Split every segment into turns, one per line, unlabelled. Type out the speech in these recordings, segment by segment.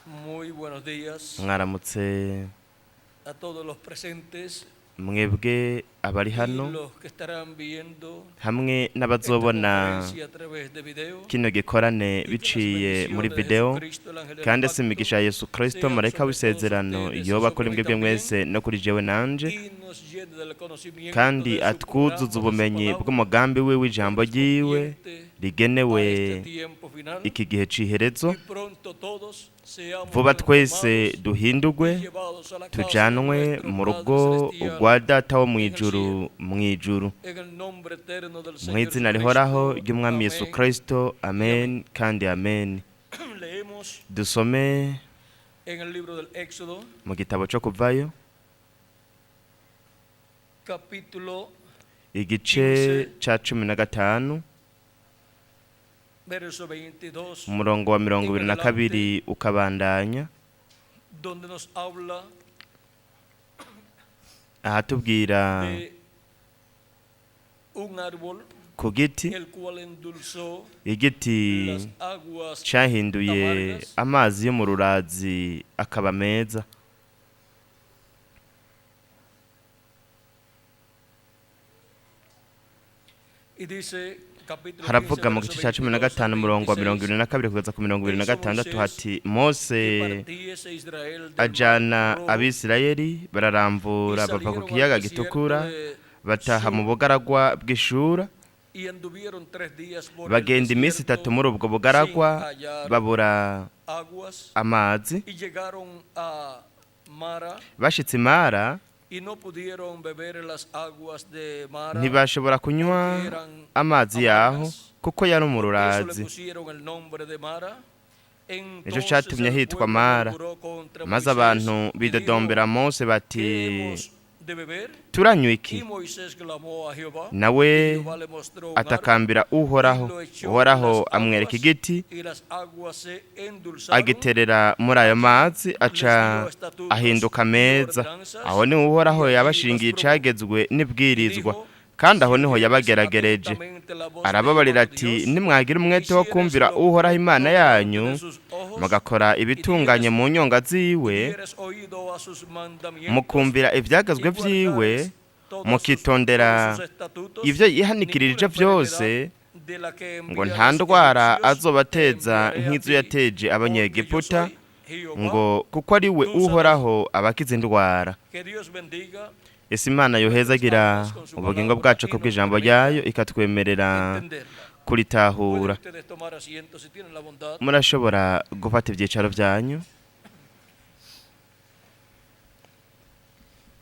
Muy buenos días
Mwaramutse
a todos los presentes
mwebwe abari
y
hano
los que estarán viendo
hamwe
esta
n'abazobona
conferencia a través de video.
kino gikorane
Y que las
biciye muri
bendiciones de
video
Jesucristo, el ángel del
kandi ese
pacto,
imigisha ya Yesu Kristo
sean
marayika
sobre todos
w'isezerano
ustedes y
yoba
sobre
kuri
mí
mwebwe
también,
mwese no kuri jewe nanje
y nos llene del conocimiento
kandi
de su
atwuzuze
programa, de su
ubumenyi
palabra,
bw'umugambi we w'ijambo ryiwe
correspondiente a
rigenewe
este tiempo final,
iki gihe c'iherezo
y pronto todos seamos
vuba twese
transformados
duhindurwe
y llevados a la casa de
tujanwe
nuestro
mu
Padre
rugo
Celestial,
rwa data wo mu
en el
ijuru
cielo.
mu ijuru
En el nombre eterno del
mu
Señor
izina rihoraho
Jesucristo.
ry'umwami Yesu
Amén.
Kristo amen kandi amen.
Leemos
Dusome
en el libro del Éxodo,
mu gitabo cyo kuvayo
capítulo
igice ca 15
verso 22,
umurongo wa 22 ukabandanya
donde nos habla
ahatubwira
de un árbol
ku giti
el cual endulzó
igiti
las aguas
cyahinduye
amargas.
amazi yo mu rurazi akaba meza.
Y dice capítulo 15,
Haravuga mu
verso
gice cya cumi na
22 al
gatanu umurongo wa mirongo
26,
ibiri na kabiri kugeza ku mirongo ibiri na
hizo
gatandatu
Moisés
hati Mose
que partiese Israel del mar
ajana
Rojo
Abisirayeli
y
bararambura bava ku
salieron al
kiyaga
desierto
gitukura
de
bataha mu
Sur
bugaragwa bw'Ishura
y anduvieron 3 días por el
bagenda iminsi itatu
desierto
muri ubwo
sin
bugaragwa
hallar
babura
aguas
amazi
y llegaron a Mara
bashitse Imara
y no pudieron beber las aguas de Mara
ntibashobora kunywa
porque eran
amazi yaho
amargas.
kuko yari
Por eso le
umururazi.
pusieron el nombre de Mara.
Nicyo
Entonces
catumye
el
hitwa
pueblo
Mara.
murmuró contra
Maze
Moisés
abantu
y dijo:
bidodombera Mose bati
¿Qué hemos de beber?
turanywa iki?
Y Moisés clamó a Jehová, y
Nawe
Jehová le mostró un árbol
atakambira
y
Uhoraho.
lo echó en
Uhoraho
las
amwereka
aguas,
igiti
y las aguas se endulzaron.
agiterera muri ayo mazi
Les
aca
dio estatutos
ahinduka
y
meza.
ordenanzas,
Aho niho Uhoraho
y allí los
yabashingiye
probó.
icagezwe
Y
n'ibwirizwa
dijo:
kandi
Si
aho niho
oyeres
yabageragereje.
atentamente la voz de Jehová
Arababarira
tu
ati
Dios,
nimwagira umwete wo
hicieres
kumvira
lo
Uhoraho Imana
recto delante
yanyu
de sus ojos,
mugakora
y
ibitunganye
dieres
mu nyonga ziwe
dieres oído a sus mandamientos
mukumvira
y
ivyagezwe vyiwe
guardares todos sus,
mukitondera
todos sus estatutos,
ivyo yihanikirije
ninguna
vyose
enfermedad de la que
ngo
envié a
nta
los
ndwara
egipcios te
azobateza
enviaré a
nk'izo
ti,
yateje
porque yo
abanyegiputa
soy Jehová
ngo kuko ari we
tu sanador.
Uhoraho abakiza indwara.
Que Dios bendiga
Ese Imana
nuestras
yohezagira
almas con su
ubugingo
palabra
bwacu
y
ku
nos
bw'ijambo
permita
ryayo ikatwemerera
entenderla. Pueden
kuritahura.
ustedes tomar asiento si tienen la bondad.
Murashobora gufata ivyicaro vyanyu.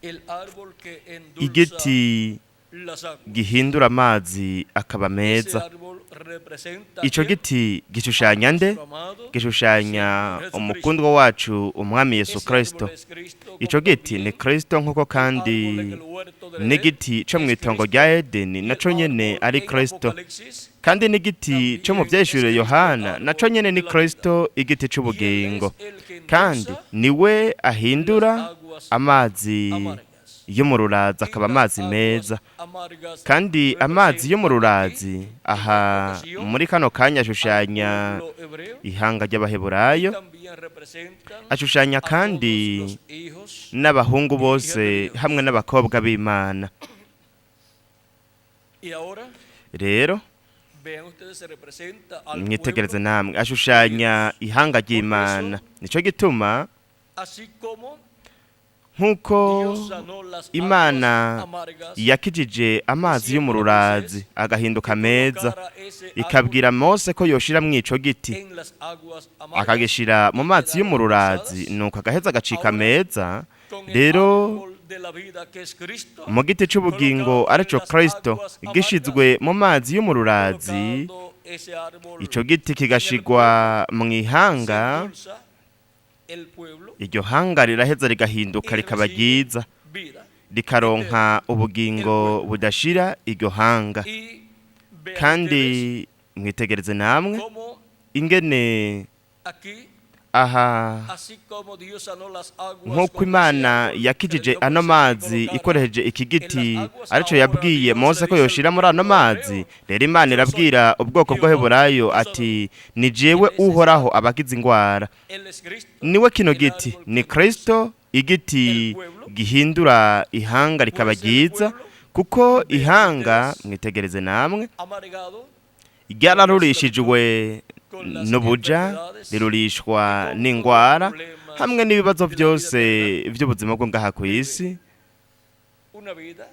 El árbol que endulza
Igiti
las aguas.
gihindura amazi akaba
Ese
meza.
árbol representa a
Ico
quién?
giti
A
gishushanya nde?
nuestro amado
Gishushanya
Señor Jesucristo.
umukundwa wacu umwami Yesu
Ese árbol
Kristo.
es Cristo,
Ico
como
giti ni
también
Kristo nk'uko
el
kandi
árbol en el huerto del Edén
n'igiti co
es
mw'itongo
Cristo.
rya Edeni
Y el
naco nyene
árbol
ari
en
Kristo.
Apocalipsis
Kandi n'igiti co mu
también es
vyahishuriwe
Cristo, el
Yohana naco
árbol
nyene
de
ni
la vida.
Kristo igiti
Y Él
c'ubugingo.
es el que
Kandi
endulza
niwe
las
ahindura
aguas
amazi
amargas.
yo mu rurazi
Y
akaba
las
amazi
aguas
meza.
amargas
Kandi amazi yo mu
representan aquí,
rurazi
en esta
aha
ocasión,
muri kano kanya
al
ashushanya
pueblo hebreo
ihanga
y
ry'Abaheburayo,
también representan
ashushanya
a todos
kandi
los hijos
n'abahungu
y hijas de
bose
Dios.
hamwe n'abakobwa b'Imana.
Y ahora,
Rero
vean ustedes, se representa al
mwitegereze
pueblo
namwe
de
ashushanya
Dios.
ihanga
Por
ry'Imana.
eso,
Nico gituma
así como
nk'uko
Dios sanó las aguas
Imana
amargas,
yakijije amazi yo mu
diciendo a Moisés
rurazi agahinduka
que
meza
colocara ese árbol
ikabwira Mose ko yoshira mw'ico giti
en las aguas amargas
akagishira mu
y
mazi yo mu
quedaron
rurazi
endulzadas.
nuko agaheza agacika
Ahora,
meza.
con el
Rero
árbol de la vida que es Cristo,
mu giti c'ubugingo
colocado en
arico
las
Kristo
aguas amargas,
gishizwe mu mazi yo mu rurazi
colocando ese árbol
ico giti
en el
kigashigwa
pueblo,
mu
se
ihanga
endulza el pueblo
iryo hanga riraheza rigahinduka
y
rikaba
recibe
ryiza
vida
rikaronka
eterna el
ubugingo
pueblo.
budashira iryo hanga.
Y vean
Kandi
ustedes
mwitegereze namwe
cómo
ingene
aquí
Aha,
Así como Dios sanó las aguas
nk'uko
con ese
Imana
árbol que le
yakijije
dio
ano
Moisés que
mazi
colocara
ikoresheje iki
en las
giti,
aguas,
arico
ahora
yabwiye
Dios
Mose
le
ko
dice al
yoshira muri ano
pueblo
mazi,
hebreo,
rero Imana
yo soy
irabwira ubwoko
Jehová,
bw'Abaheburayo
tu sanador.
ati: ni jewe
Él es ese
Uhoraho
árbol.
abakiza ingwara.
Él es Cristo,
Niwe kino
el
giti,
árbol
ni
que endulza.
Kristo, igiti
El pueblo
gihindura ihanga rikaba
puede ser el
ryiza,
pueblo
kuko
de
ihanga,
ustedes
mwitegereze namwe,
amargado con la
ryararurishijwe
esclavitud, con las
n'ubuja,
enfermedades
rirurishwa
y con todos los
n'ingwara
problemas
hamwe n'ibibazo
de la vida
byose
terrenal.
by'ubuzima bwo ngaha ku
Vive
isi.
una vida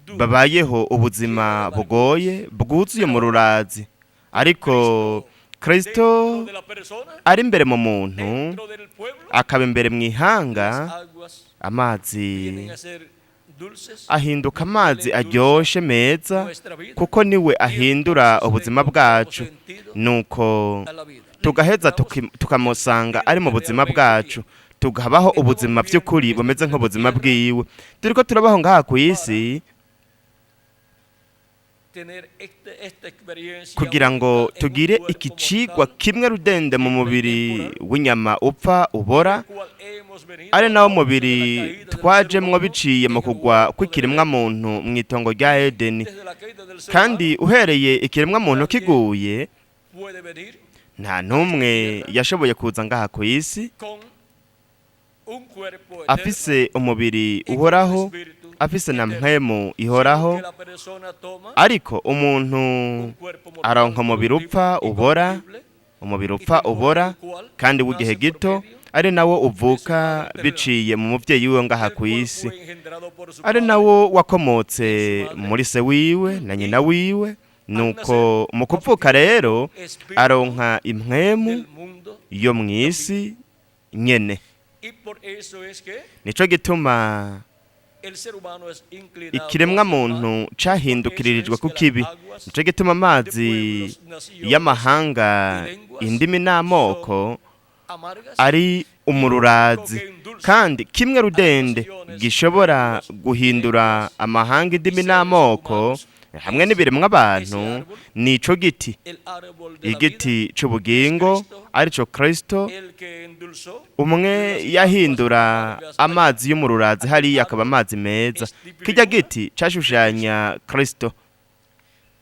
dura,
Babayeho
llena de
ubuzima
amarguras.
bugoye bwuzuye mu
Pero
rurazi, ariko
Cristo
Kristo
dentro de la persona,
ari imbere mu muntu,
dentro del pueblo,
akaba imbere mu
las
ihanga,
aguas
amazi
vienen a ser dulces
ahinduka
porque Él
amazi
endulza
aryoshe meza,
nuestra vida
kuko niwe
y
ahindura
entonces le
ubuzima
encontramos
bwacu.
sentido
Nuko
a la vida. Le
tugaheza
encontramos
tukamusanga
sentido
ari mu
que
buzima
realmente
bwacu,
tiene.
tukabaho
Estamos
ubuzima
viviendo
by'ukuri
en este
bumeze
planeta
nk'ubuzima
Tierra
bwiwe. Turiko turabaho ngaha ku
para
isi
tener esta experiencia
kugira ngo
única en un
tugire
cuerpo
iki cigwa
mortal,
kimwe rudende mu
simple y
mubiri
temporal,
w'inyama upfa ubora,
el cual hemos venido
ari
a
nawo
causa de la
mubiri
caída del ser
twajemwo
humano
biciye mu
en el
kugwa
huerto del
kw'ikiremwa
Edén.
muntu mw'itongo rya Edeni.
Desde la caída del ser
Kandi
humano,
uhereye ikiremwa muntu
nadie
kiguye,
puede venir
nta
a esta
n'umwe
tierra
yashoboye kuza ngaha ku isi
con un cuerpo eterno
afise umubiri
y con un
uhoraho,
espíritu
afise na
eterno,
mpwemu
sino
ihoraho,
que la persona toma
ariko umuntu
un cuerpo mortal,
aronka umubiri
corruptible
upfa
y
ubora,
corruptible
umubiri
y
upfa
temporal,
ubora
el cual
kandi w'igihe
nace por
gito,
medio
ari nawo
de su
uvuka
madre terrenal,
biciye mu muvyeyi wiwe ngaha
el
ku
cual
isi,
fue engendrado por su
ari
padre
nawo
y su
wakomotse
madre,
muri se wiwe na nyina
y
wiwe.
al
Nuko
nacer
mu kuvuka
obtiene
rero
espíritu
aronka impwemu
del mundo
yo
también.
mw'isi nyene.
Y por eso es que
Nico gituma
el ser humano es inclinado
ikiremwa
hacia el mal,
muntu
por eso
cahindukiririjwe
es
ku
que las
kibi,
aguas
nico gituma
de
amazi
pueblos, naciones
y'amahanga,
y lenguas
indimi
son
n'amoko
amargas,
ari
y lo único
umururazi,
que endulza
kandi kimwe
a las
rudende
naciones,
gishobora
pueblos,
guhindura
lenguas
amahanga,
y
indimi
seres
n'amoko
humanos
hamwe
es
n'ibiremwa
ese
abantu
árbol,
nico giti,
el árbol de la vida,
igiti
es
c'ubugingo,
Cristo,
arico Kristo,
el que endulzó
umwe
las aguas
yahindura
amargas allá.
amazi y'umururazi
Aquel
hariya akaba
árbol
amazi meza.
es
Kirya
tipifigura
giti
de Cristo.
cashushanya Kristo.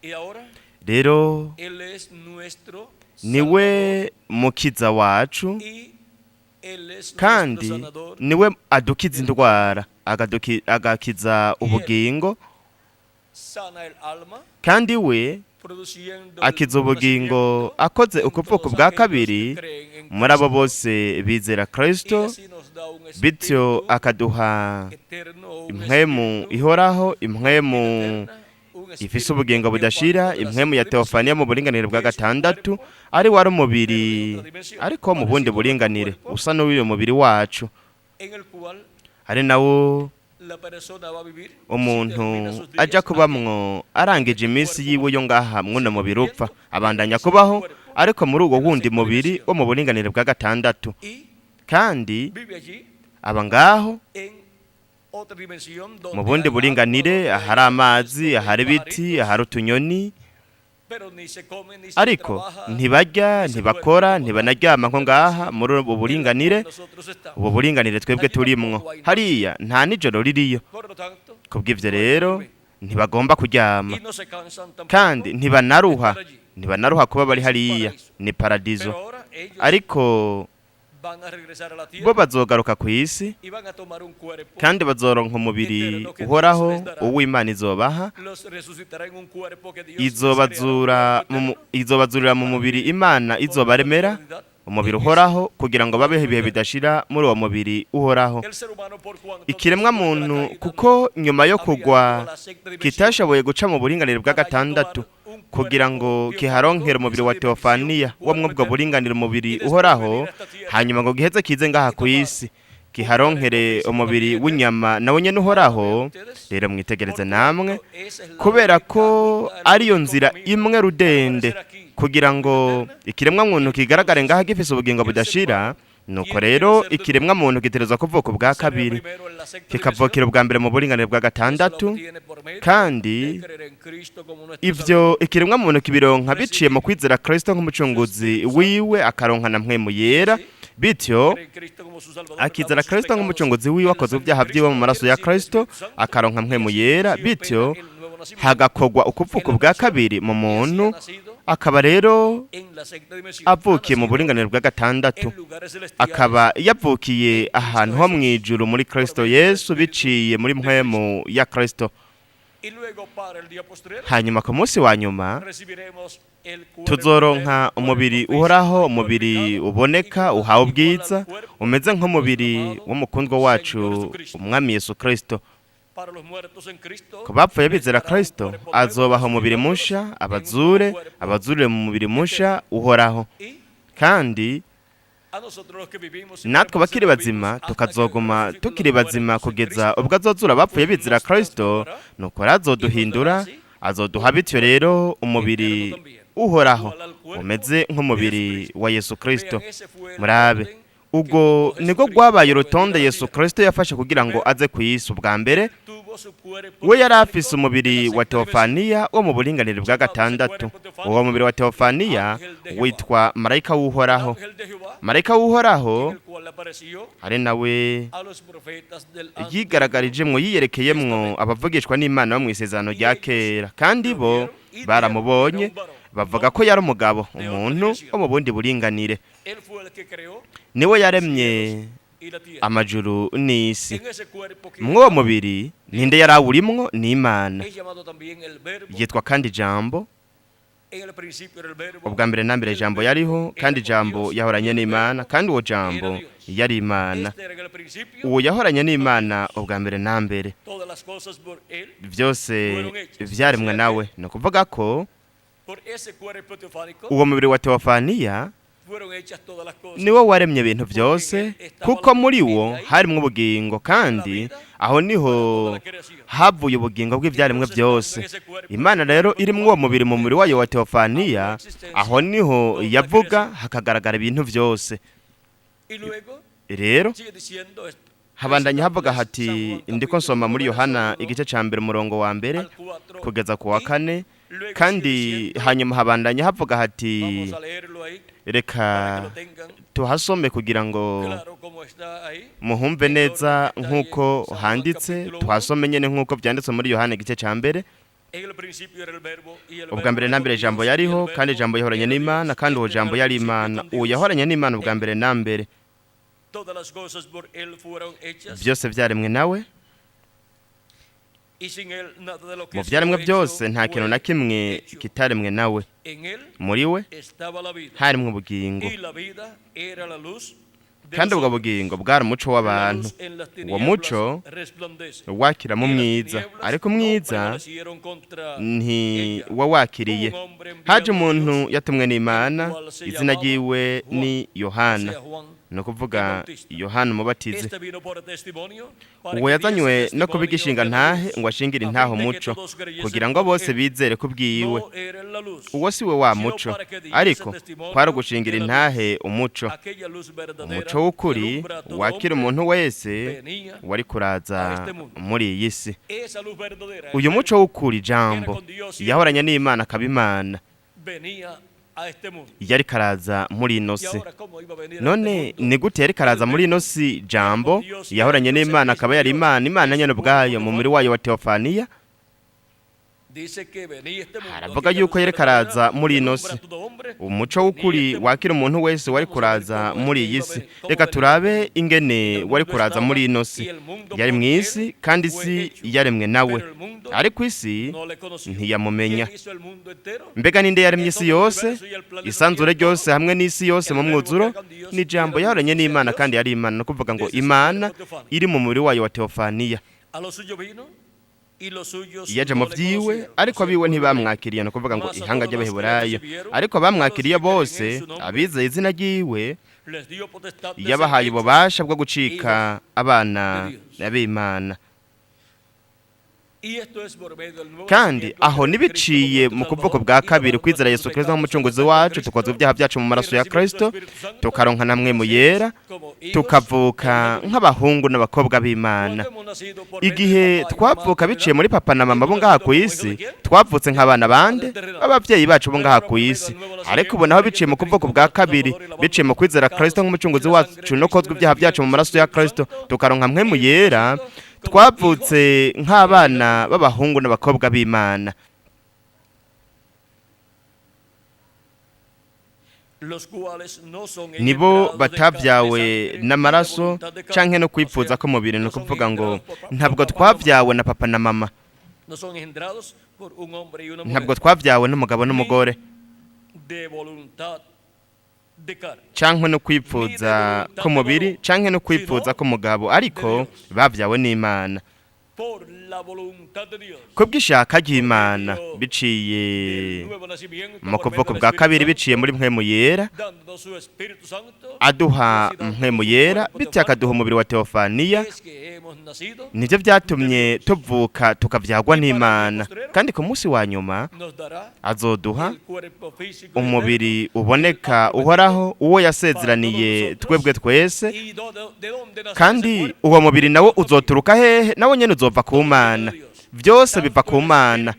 Y ahora
Rero
Él es nuestro
niwe
Salvador
mukiza wacu,
y Él es nuestro
kandi
sanador
niwe adukiza
del alma.
indwara, agakiza
Y Él
ubugingo,
sana el alma,
kandi we
produciendo el
akiza
nuevo
ubugingo
nacimiento
akoze
en
ukuvuka
todos
ubwa
aquellos que
kabiri
creen en
muri abo
Cristo.
bose bizera
Y
Kristo,
así nos da un
bityo
espíritu
akaduha
eterno o un
impwemu
espíritu
ihoraho,
de vida
impwemu
eterna, un
ifise
espíritu
ubugingo
teofánico
budashira,
de la
impwemu ya
sexta
teofaniya
dimensión,
mu buringanire bwa
que es un
gatandatu,
cuerpo,
ari wari
pero de
umubiri
otra dimensión,
ariko mu bundi
parecido a nuestro
buringanire
cuerpo,
usa n'uyu mubiri wacu,
en el cual
ari nawo
la persona va a vivir si
umuntu
termina sus
aja
días aquí
kubamwo arangije
en este
iminsi
cuerpo
yiwe yo ngaha mwuno
sigue
mubiri upfa,
viviendo, pero en
abandanya
ese
kubaho
cuerpo
ariko muri uwo
de la
wundi
sexta
mubiri
dimensión.
wo mu buringanire bwa gatandatu,
Y
kandi
vive allí
aba ngaho
en otra dimensión
mu
donde
bundi
hay agua,
buringanire,
donde hay
ahari
árboles,
amazi,
donde hay
ahari ibiti,
pajaritos,
ahari utunyoni,
pero ni se come, ni se
ariko
trabaja,
ntibarya,
ni se duerme
ntibakora,
como tal.
ntibanaryama nko
Pero
ngaha
sí
muri ubu
en la cual
buringanire,
nosotros
ubu
estamos.
buringanire twebwe
Allí
turimwo.
tampoco hay noche.
Hariya nta nijoro ririyo.
Por lo tanto,
Kubw'ivyo
no hay
rero
duermen
ntibagomba kuryama,
y no se cansan
kandi
tampoco de
ntibanaruha,
estar allí.
ntibanaruha kuba bari
Es un
hariya,
paraíso.
ni paradizo.
Pero ahora ellos
Ariko
van a regresar a la
bo
tierra
bazogaruka ku isi,
y van a tomar un cuerpo
kandi bazoronka umubiri
eterno que Dios
uhoraho
les dará.
uw'Imana izobaha,
Los resucitará en un cuerpo que Dios les creará, un
izobazura
cuerpo
mu mu-
eterno,
izobazurira mu
para
mubiri
vivir
Imana
por toda la
izobaremera,
eternidad
umubiri
en ese
uhoraho, kugira ngo babeho
cuerpo
ibihe
eterno.
bidashira muri uwo mubiri uhoraho.
El ser humano, por cuanto
Ikiremwa
después de la
muntu
caída
kuko
no
nyuma yo
había ido a
kugwa
la sexta dimensión
kitashoboye guca mu buringanire bwa
para allí
gatandatu
tomar un
kugira
cuerpo
ngo
teofánico
kiharonkere
de
umubiri
esa
wa
dimensión,
teofaniya
un
wo
cuerpo
mw'ubwo
eterno,
buringanire
y
umubiri
después
uhoraho,
venir a esta tierra
hanyuma ngo giheze kize ngaha
y
ku
tomar
isi
un cuerpo
kiharonkere
físico
umubiri
también eterno.
w'inyama nawo nyene
Ahora
uhoraho.
vean ustedes,
Rero mwitegereze
por
namwe,
cuanto esa es la
kubera
única
ko
ruta, el
ariyo
único
nzira
camino
imwe
para
rudende
aparecer aquí
kugira
con vida
ngo
eterna,
ikiremwa muntu kigaragare ngaha
entonces
gifise ubugingo
el ser
budashira.
humano
Nuko
tiene que
rero
nacer de nuevo.
ikiremwa muntu gitegerezwa kuvuka ubwa
Salir
kabiri,
primero en la sexta
kikavukira
dimensión,
ubwa mbere mu buringanire bwa
eso lo
gatandatu,
obtiene por medio de
kandi
creer en Cristo como nuestro
ivyo
Salvador,
ikiremwa muntu kibironka biciye mu
recibir
kwizera Kristo
su
nk'umucunguzi
Espíritu Santo,
wiwe, akaronka na mpwemu yera.
¿sí?
Bityo
Cree en Cristo como su Salvador, lava
akizera
sus
Kristo
pecados
nk'umucunguzi wiwe
en la
akoze
sangre de
ibyaha
Cristo,
byiwe mu maraso
y
ya
recibe el
Kristo
Espíritu Santo,
akaronka mpwemu
y así
yera
se opera
bityo
el nuevo nacimiento
hagakogwa ukuvuka
en la
ubwa
persona
kabiri mu
y así
muntu
ha nacido
akaba rero
en la sexta dimensión, ha
avukiye mu
nacido
buringanire bwa gatandatu
en lugares celestiales
akaba yavukiye
en Cristo
ahantu ho mu
Jesús
ijuru muri
por
Kristo
medio del
Yesu
Espíritu
biciye muri
de Cristo.
mpwemu ya Kristo.
Y luego para el día postrero
Hanyuma ku munsi wa nyuma
recibiremos el cuerpo
tuzoronka
eterno, cuerpo
umubiri
físico
uhoraho,
y
umubiri
glorificado,
uboneka
igual,
uhawe
igual al
ubwiza
cuerpo
umeze
de nuestro
nk'umubiri
amado
w'umukundwa
Señor
wacu
Jesucristo.
umwami Yesu Kristo.
Para los muertos en Cristo
Ku bapfuye
les
bizera
dará un
Kristo
cuerpo nuevo,
azobaha umubiri
resucitándolos
musha
en un nuevo
abazure
cuerpo
abazurire mu mubiri musha
eterno.
uhoraho.
Y
Kandi
a nosotros los que vivimos y
natwe abakiri
permanecemos
bazima
vivos hasta que
tukazoguma
resuciten los
tukiri bazima
muertos en
kugeza
Cristo,
ubwo azozura abapfuye
pues
bizera
nos
Kristo,
transformará
nuko
y nos dará
azoduhindura
así
azoduha
un
bityo
cuerpo
rero
eterno
umubiri
también,
uhoraho
igual al cuerpo
umeze
de
nk'umubiri
Jesucristo.
wa Yesu Kristo.
Vean, ese fue el
Murabe
orden que
ubwo
tomó
nibwo
Jesucristo
rwabaye
para venir
urutonde
a la
Yesu
tierra.
Kristo yafashe kugira ngo
Primero,
aze ku isi. Ubwa mbere
él tuvo su cuerpo
we yari afise
teofánico de la
umubiri wa
sexta dimensión,
teofaniya wo mu buringanire bwa
llamado ese
gatandatu.
cuerpo
Uwo
teofánico
mubiri wa teofaniya
ángel de Jehová.
witwa marayika
El
w'Uhoraho.
ángel de Jehová,
Marayika
en
w'Uhoraho
el cual apareció
ari nawe
a los profetas del Antiguo
yigaragarijemwo yiyerekeyemwo
Testamento.
abavugishwa n'Imana bo mu isezerano
Y
rya
ellos
kera, kandi
lo
bo
vieron y dijeron que era
baramubonye
un varón, un
bavuga ko
hombre
yari umugabo
de otra
umuntu
dimensión.
wo mu bundi buringanire.
Él fue el que creó
Niwe
los
yaremye
cielos y la tierra.
amajuru n'isi.
En ese cuerpo que
Mw'uwo mubiri ninde yari awurimwo? Ni Imana.
es llamado también el Verbo.
Yitwa kandi Ijambo.
En el principio era el Verbo,
Ubwa mbere na mbere
el
Ijambo
Verbo
yariho,
era
kandi
con
Ijambo
Dios y
yahoranye
el
n'Imana,
Verbo
kandi uwo
era
Jambo
Dios.
yari Imana.
Este era en el principio
Uwo yahoranye
con
n'Imana
Dios.
ubwa mbere na mbere.
Todas las cosas por él
Byose
fueron hechas. O
vyaremwe
sea que
nawe. Ni ukuvuga ko
por ese cuerpo teofánico
uwo mubiri wa teofaniya
fueron hechas todas las cosas,
niwo waremye ibintu
porque en
byose,
él estaba
kuko
la
muri
vida y
wo
de ahí
harimwo ubugingo,
la
kandi
vida
aho
para toda
niho
la creación.
havuye ubugingo bw'ivyaremwe
Entonces, estando en
byose.
ese cuerpo,
Imana rero
cuerpo
irimwo uwo
teofánico
mubiri mu
de
mubiri wayo wa
habló a
teofaniya, aho
existencia
niho
toda la
yavuga
creación.
hakagaragara ibintu byose.
Y luego
Rero
sigue diciendo esto.
habandanya havuga
3, San
hati
Juan
ndiko
capítulo
nsoma
1,
muri
verso
Yohana
1
igice ca mbere umurongo wa mbere
al 4
kugeza ku wa
y
kane,
luego sigue
kandi
diciendo,
hanyuma habandanya havuga hati
vamos a leerlo ahí
reka
para que lo tengan
tuhasome kugira ngo
claro como está ahí
muhumve
en el
neza
orden que está ahí en
nk'uko
San Juan
handitse.
capítulo 1.
Tuhasome nyene nk'uko vyanditswe muri Yohana igice ca mbere.
En el principio era el Verbo y el
Ubwa
Verbo
mbere
era
na
con
mbere Ijambo
Dios y el
yariho, kandi
Verbo
Ijambo yahoranye
era
n'Imana,
Dios.
kandi uwo
Este era
Jambo
el
yari
principio
Imana.
con
Uwo
Dios.
yahoranye n'Imana ubwa
En
mbere na mbere.
todas las cosas por él fueron hechas
Byose vyaremwe nawe,
y sin él nada de lo que
mu
sido
vyaremwe
hecho
byose nta kintu na
fue
kimwe
hecho.
kitaremwe nawe.
En él
Muri we
estaba la vida
harimwo ubugingo,
y la vida era la luz de
kandi
los
ubwo
hombres.
bugingo bwari umuco
La
w'abantu.
luz en las
Uwo
tinieblas
muco
resplandece
wakiramo
y las
umwiza,
tinieblas
ariko
no
umwiza
prevalecieron contra ella.
ntiwawakiriye.
Hubo un hombre
Haje
enviado de
umuntu
Dios,
yatumwe
el
n'Imana,
cual se
izina
llamaba
ryiwe
Juan,
ni
o
Yohana,
sea, Juan
ni
el
ukuvuga
Bautista.
Yohana Umubatizi.
Este vino por testimonio para
Uwo
que diese
yazanywe no kuba
testimonio
igishinga
de la
ntahe
luz,
ngo ashingire
a
intaho
fin de que
umuco,
todos creyesen
kugira ngo
por
bose
él.
bizere ko ubwiwe.
No era la luz,
Uwo si we wa
sino
muco,
para que diese
ariko kwari
testimonio de
ugushingira
la luz.
intahe umuco.
Aquella luz verdadera
Umuco
que
w'ukuri
alumbra a todo
wakira
hombre
umuntu wese
venía
wari
a
kuraza
este mundo.
muri iyi si.
Esa luz verdadera, el
Uyu muco
Verbo,
w'ukuri
que era
Jambo
con Dios y era
yahoranye
Dios,
n'Imana akaba Imana,
venía a este mundo.
yari karaza muri ino
Y
si.
ahora, ¿cómo iba a venir a este
None
mundo
ni gute yari karaza
el
muri ino
Verbo
si
que era con
Jambo
Dios y era
yahoranye
Dios, el
n'Imana
mismo
akaba yari
Dios,
Imana, Imana
en
nyene
su cuerpo
ubwayo mu mubiri
teofánico?
wayo wa teofaniya?
Dice que venía este mundo,
Haravuga
aquella
yuko
luz
yari
verdadera
karaza muri
que
ino
alumbra
si.
a todo hombre,
Umuco
venía a
w'ukuri
este mundo.
wakira umuntu wese wari
Vamos a ver
kuraza
cómo es
muri
que
iyi
iba a
si.
venir, cómo
Reka
venía a este
turabe
mundo.
ingene
El
wari
mundo
kuraza muri
estaba
ino
y
si.
el mundo
Yari
por
mu
él
isi kandi
fue
isi
hecho,
yaremwe nawe,
pero el mundo
ariko isi
no le conoció.
ntiyamumenya.
¿Quién hizo el mundo entero?
Mbega ninde yaremye
En
isi
todo el
yose,
universo y el planeta
isanzure
Tierra, todo,
ryose hamwe n'isi yose
el
mu
Verbo que
mwuzuro?
era con Dios
Ni
y era
Jambo
Dios,
yahoranye
o sea,
n'Imana
Dios,
kandi yari Imana. Ni ukuvuga ngo
desde su
Imana
cuerpo teofánico.
iri mu mubiri wayo wa teofaniya.
A lo suyo vino y los suyos
Yaje mu
no le
vyiwe,
conocieron, o
ariko
sea, el
abiwe
pueblo hebreo.
ntibamwakiriye. Ni ukuvuga ngo
Mas a
ihanga
todos los que le
ry'Abaheburayo,
recibieron,
ariko
a los
abamwakiriye
que creen en
bose
su nombre,
abizeye izina ryiwe,
les dio potestad de ser
yabahaye
hechos
ububasha bwo gucika
hijos
abana
de Dios.
b'Imana. Kandi aho nibiciye mu kuvuko bwa kabiri, kwizera Yesu Kristo nk'umucunguzi wacu, tukozwa ibyaha byacu mu maraso ya Kristo, tukaronka namwe mu yera, tukavuka nk'abahungu n'abakobwa b'Imana. Igihe twavuka biciye muri papa na mama bo ngaha ku isi, twavutse nk'abana bande b'ababyeyi bacu bo ngaha ku isi. Ariko ubu naho biciye mu kuvuko bwa kabiri, biciye mu kwizera Kristo nk'umucunguzi wacu no kozwa ibyaha byacu mu maraso ya Kristo, tukaronka mwe mu yera, twavutse nk'abana b'abahungu n'abakobwa b'Imana. Nibo batabyawe n'amaraso canke no kwipfuza ko mubiri, no kuvuga ngo ntabwo twabyawe na papa na mama, ntabwo twabyawe n'umugabo n'umugore, canke no kwipfuza ko mubiri, canke no kwipfuza ko mugabo, ariko babyawe n'Imana kubw'ishaka ry'Imana, biciye mu kuvuko bwa kabiri, biciye muri mpwemu yera, aduha mpwemu yera, bityo akaduha umubiri wa teofaniya. Nibyo byatumye tuvuka tukabyagwa n'Imana. Kandi ku munsi wa nyuma azoduha umubiri uboneka uhoraho, uwo yasezeraniye twebwe twese. Kandi uwo mubiri nawo uzoturuka hehe? Nawo nyene uzova ku Mana. Byose biva ku Mana,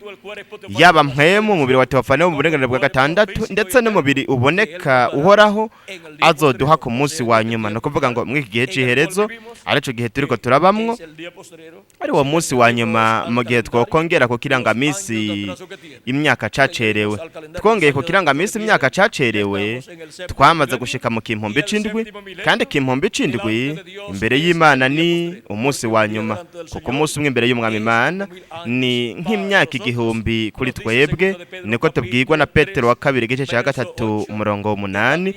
yaba mpwemu, umubiri wa teofaniya mu burenganire bwa gatandatu, ndetse n'umubiri uboneka uhoraho azoduha ku munsi wa nyuma. Ni ukuvuga ngo muri iki gihe c'iherezo, arico gihe turiko turabamwo, ari wo munsi wa nyuma, mu gihe twokongera ku kirangamisi imyaka cacerewe, twongeye ku kirangamisi imyaka cacerewe, twamaze gushika mu kimpumbi c'indwi. Kandi kimpumbi c'indwi imbere y'Imana ni umunsi wa nyuma, kuko umunsi umwe imbere y'Umwami Imana ni nk'imyaka 1000 kuri twebwe. Niko tubwirwa na Petero wa kabiri igice cya 3 umurongo 8,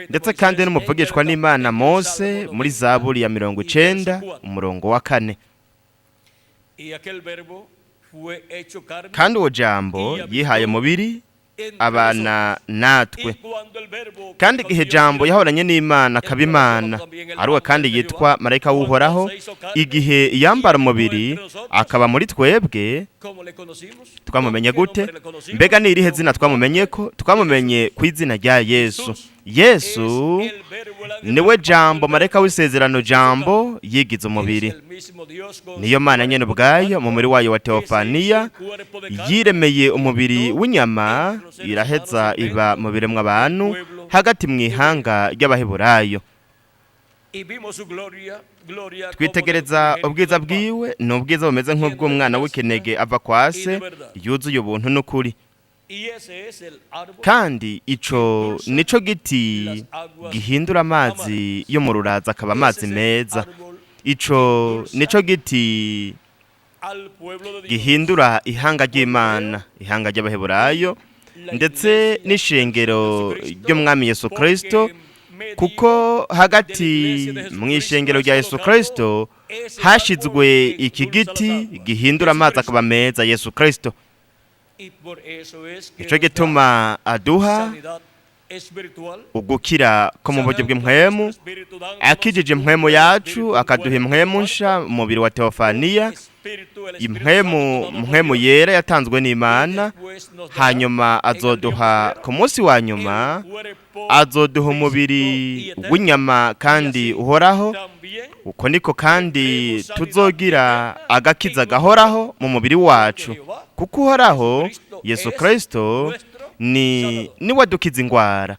ndetse kandi n'umuvugishwa n'Imana Mose muri Zaburi ya 90 umurongo wa 4. Kandi uwo jambo yihaye mubiri abana natwe. Kandi igihe jambo yahoranye n'Imana akaba Imana, ariwe kandi yitwa marayika w'Uhoraho, igihe yambara umubiri akaba muri twebwe, twamumenye gute? Mbega ni irihe zina twamumenye ko? Twamumenye ku izina rya Yesu. Yesu niwe jambo, marayika w'isezerano, jambo yigize umubiri. Niyo Mana nyene ubwayo mu mubiri wayo wa teofaniya yiremeye umubiri w'inyama, iraheza iba mu biremwa abantu hagati mu ihanga ry'Abaheburayo. Twitegereza ubwiza bwiwe, ni ubwiza bumeze nk'ubw'umwana w'ikinege ava kwa se, yuzuye ubuntu n'ukuri. Kandi ico nico giti gihindura amazi yo mu ruraza akaba amazi meza. Ico nico giti gihindura ihanga ry'Imana, ihanga ry'Abaheburayo, ndetse n'ishengero ry'Umwami Yesu Kristo, kuko hagati mu ishengero rya Yesu Kristo hashizwe iki giti gihindura amazi akaba meza, Yesu Kristo. Ico gituma aduha ugukira ko mu buryo bw'impwemu, akijije impwemu yacu, akaduha impwemu nsha, umubiri wa teofaniya, impwemu mpwemu yera yatanzwe n'Imana. Hanyuma azoduha ku munsi wa nyuma, azoduha umubiri w'inyama kandi uhoraho. Uko niko kandi tuzogira agakiza gahoraho mu mubiri wacu, kuko Uhoraho Yesu Kristo ni niwadukiza ingwara.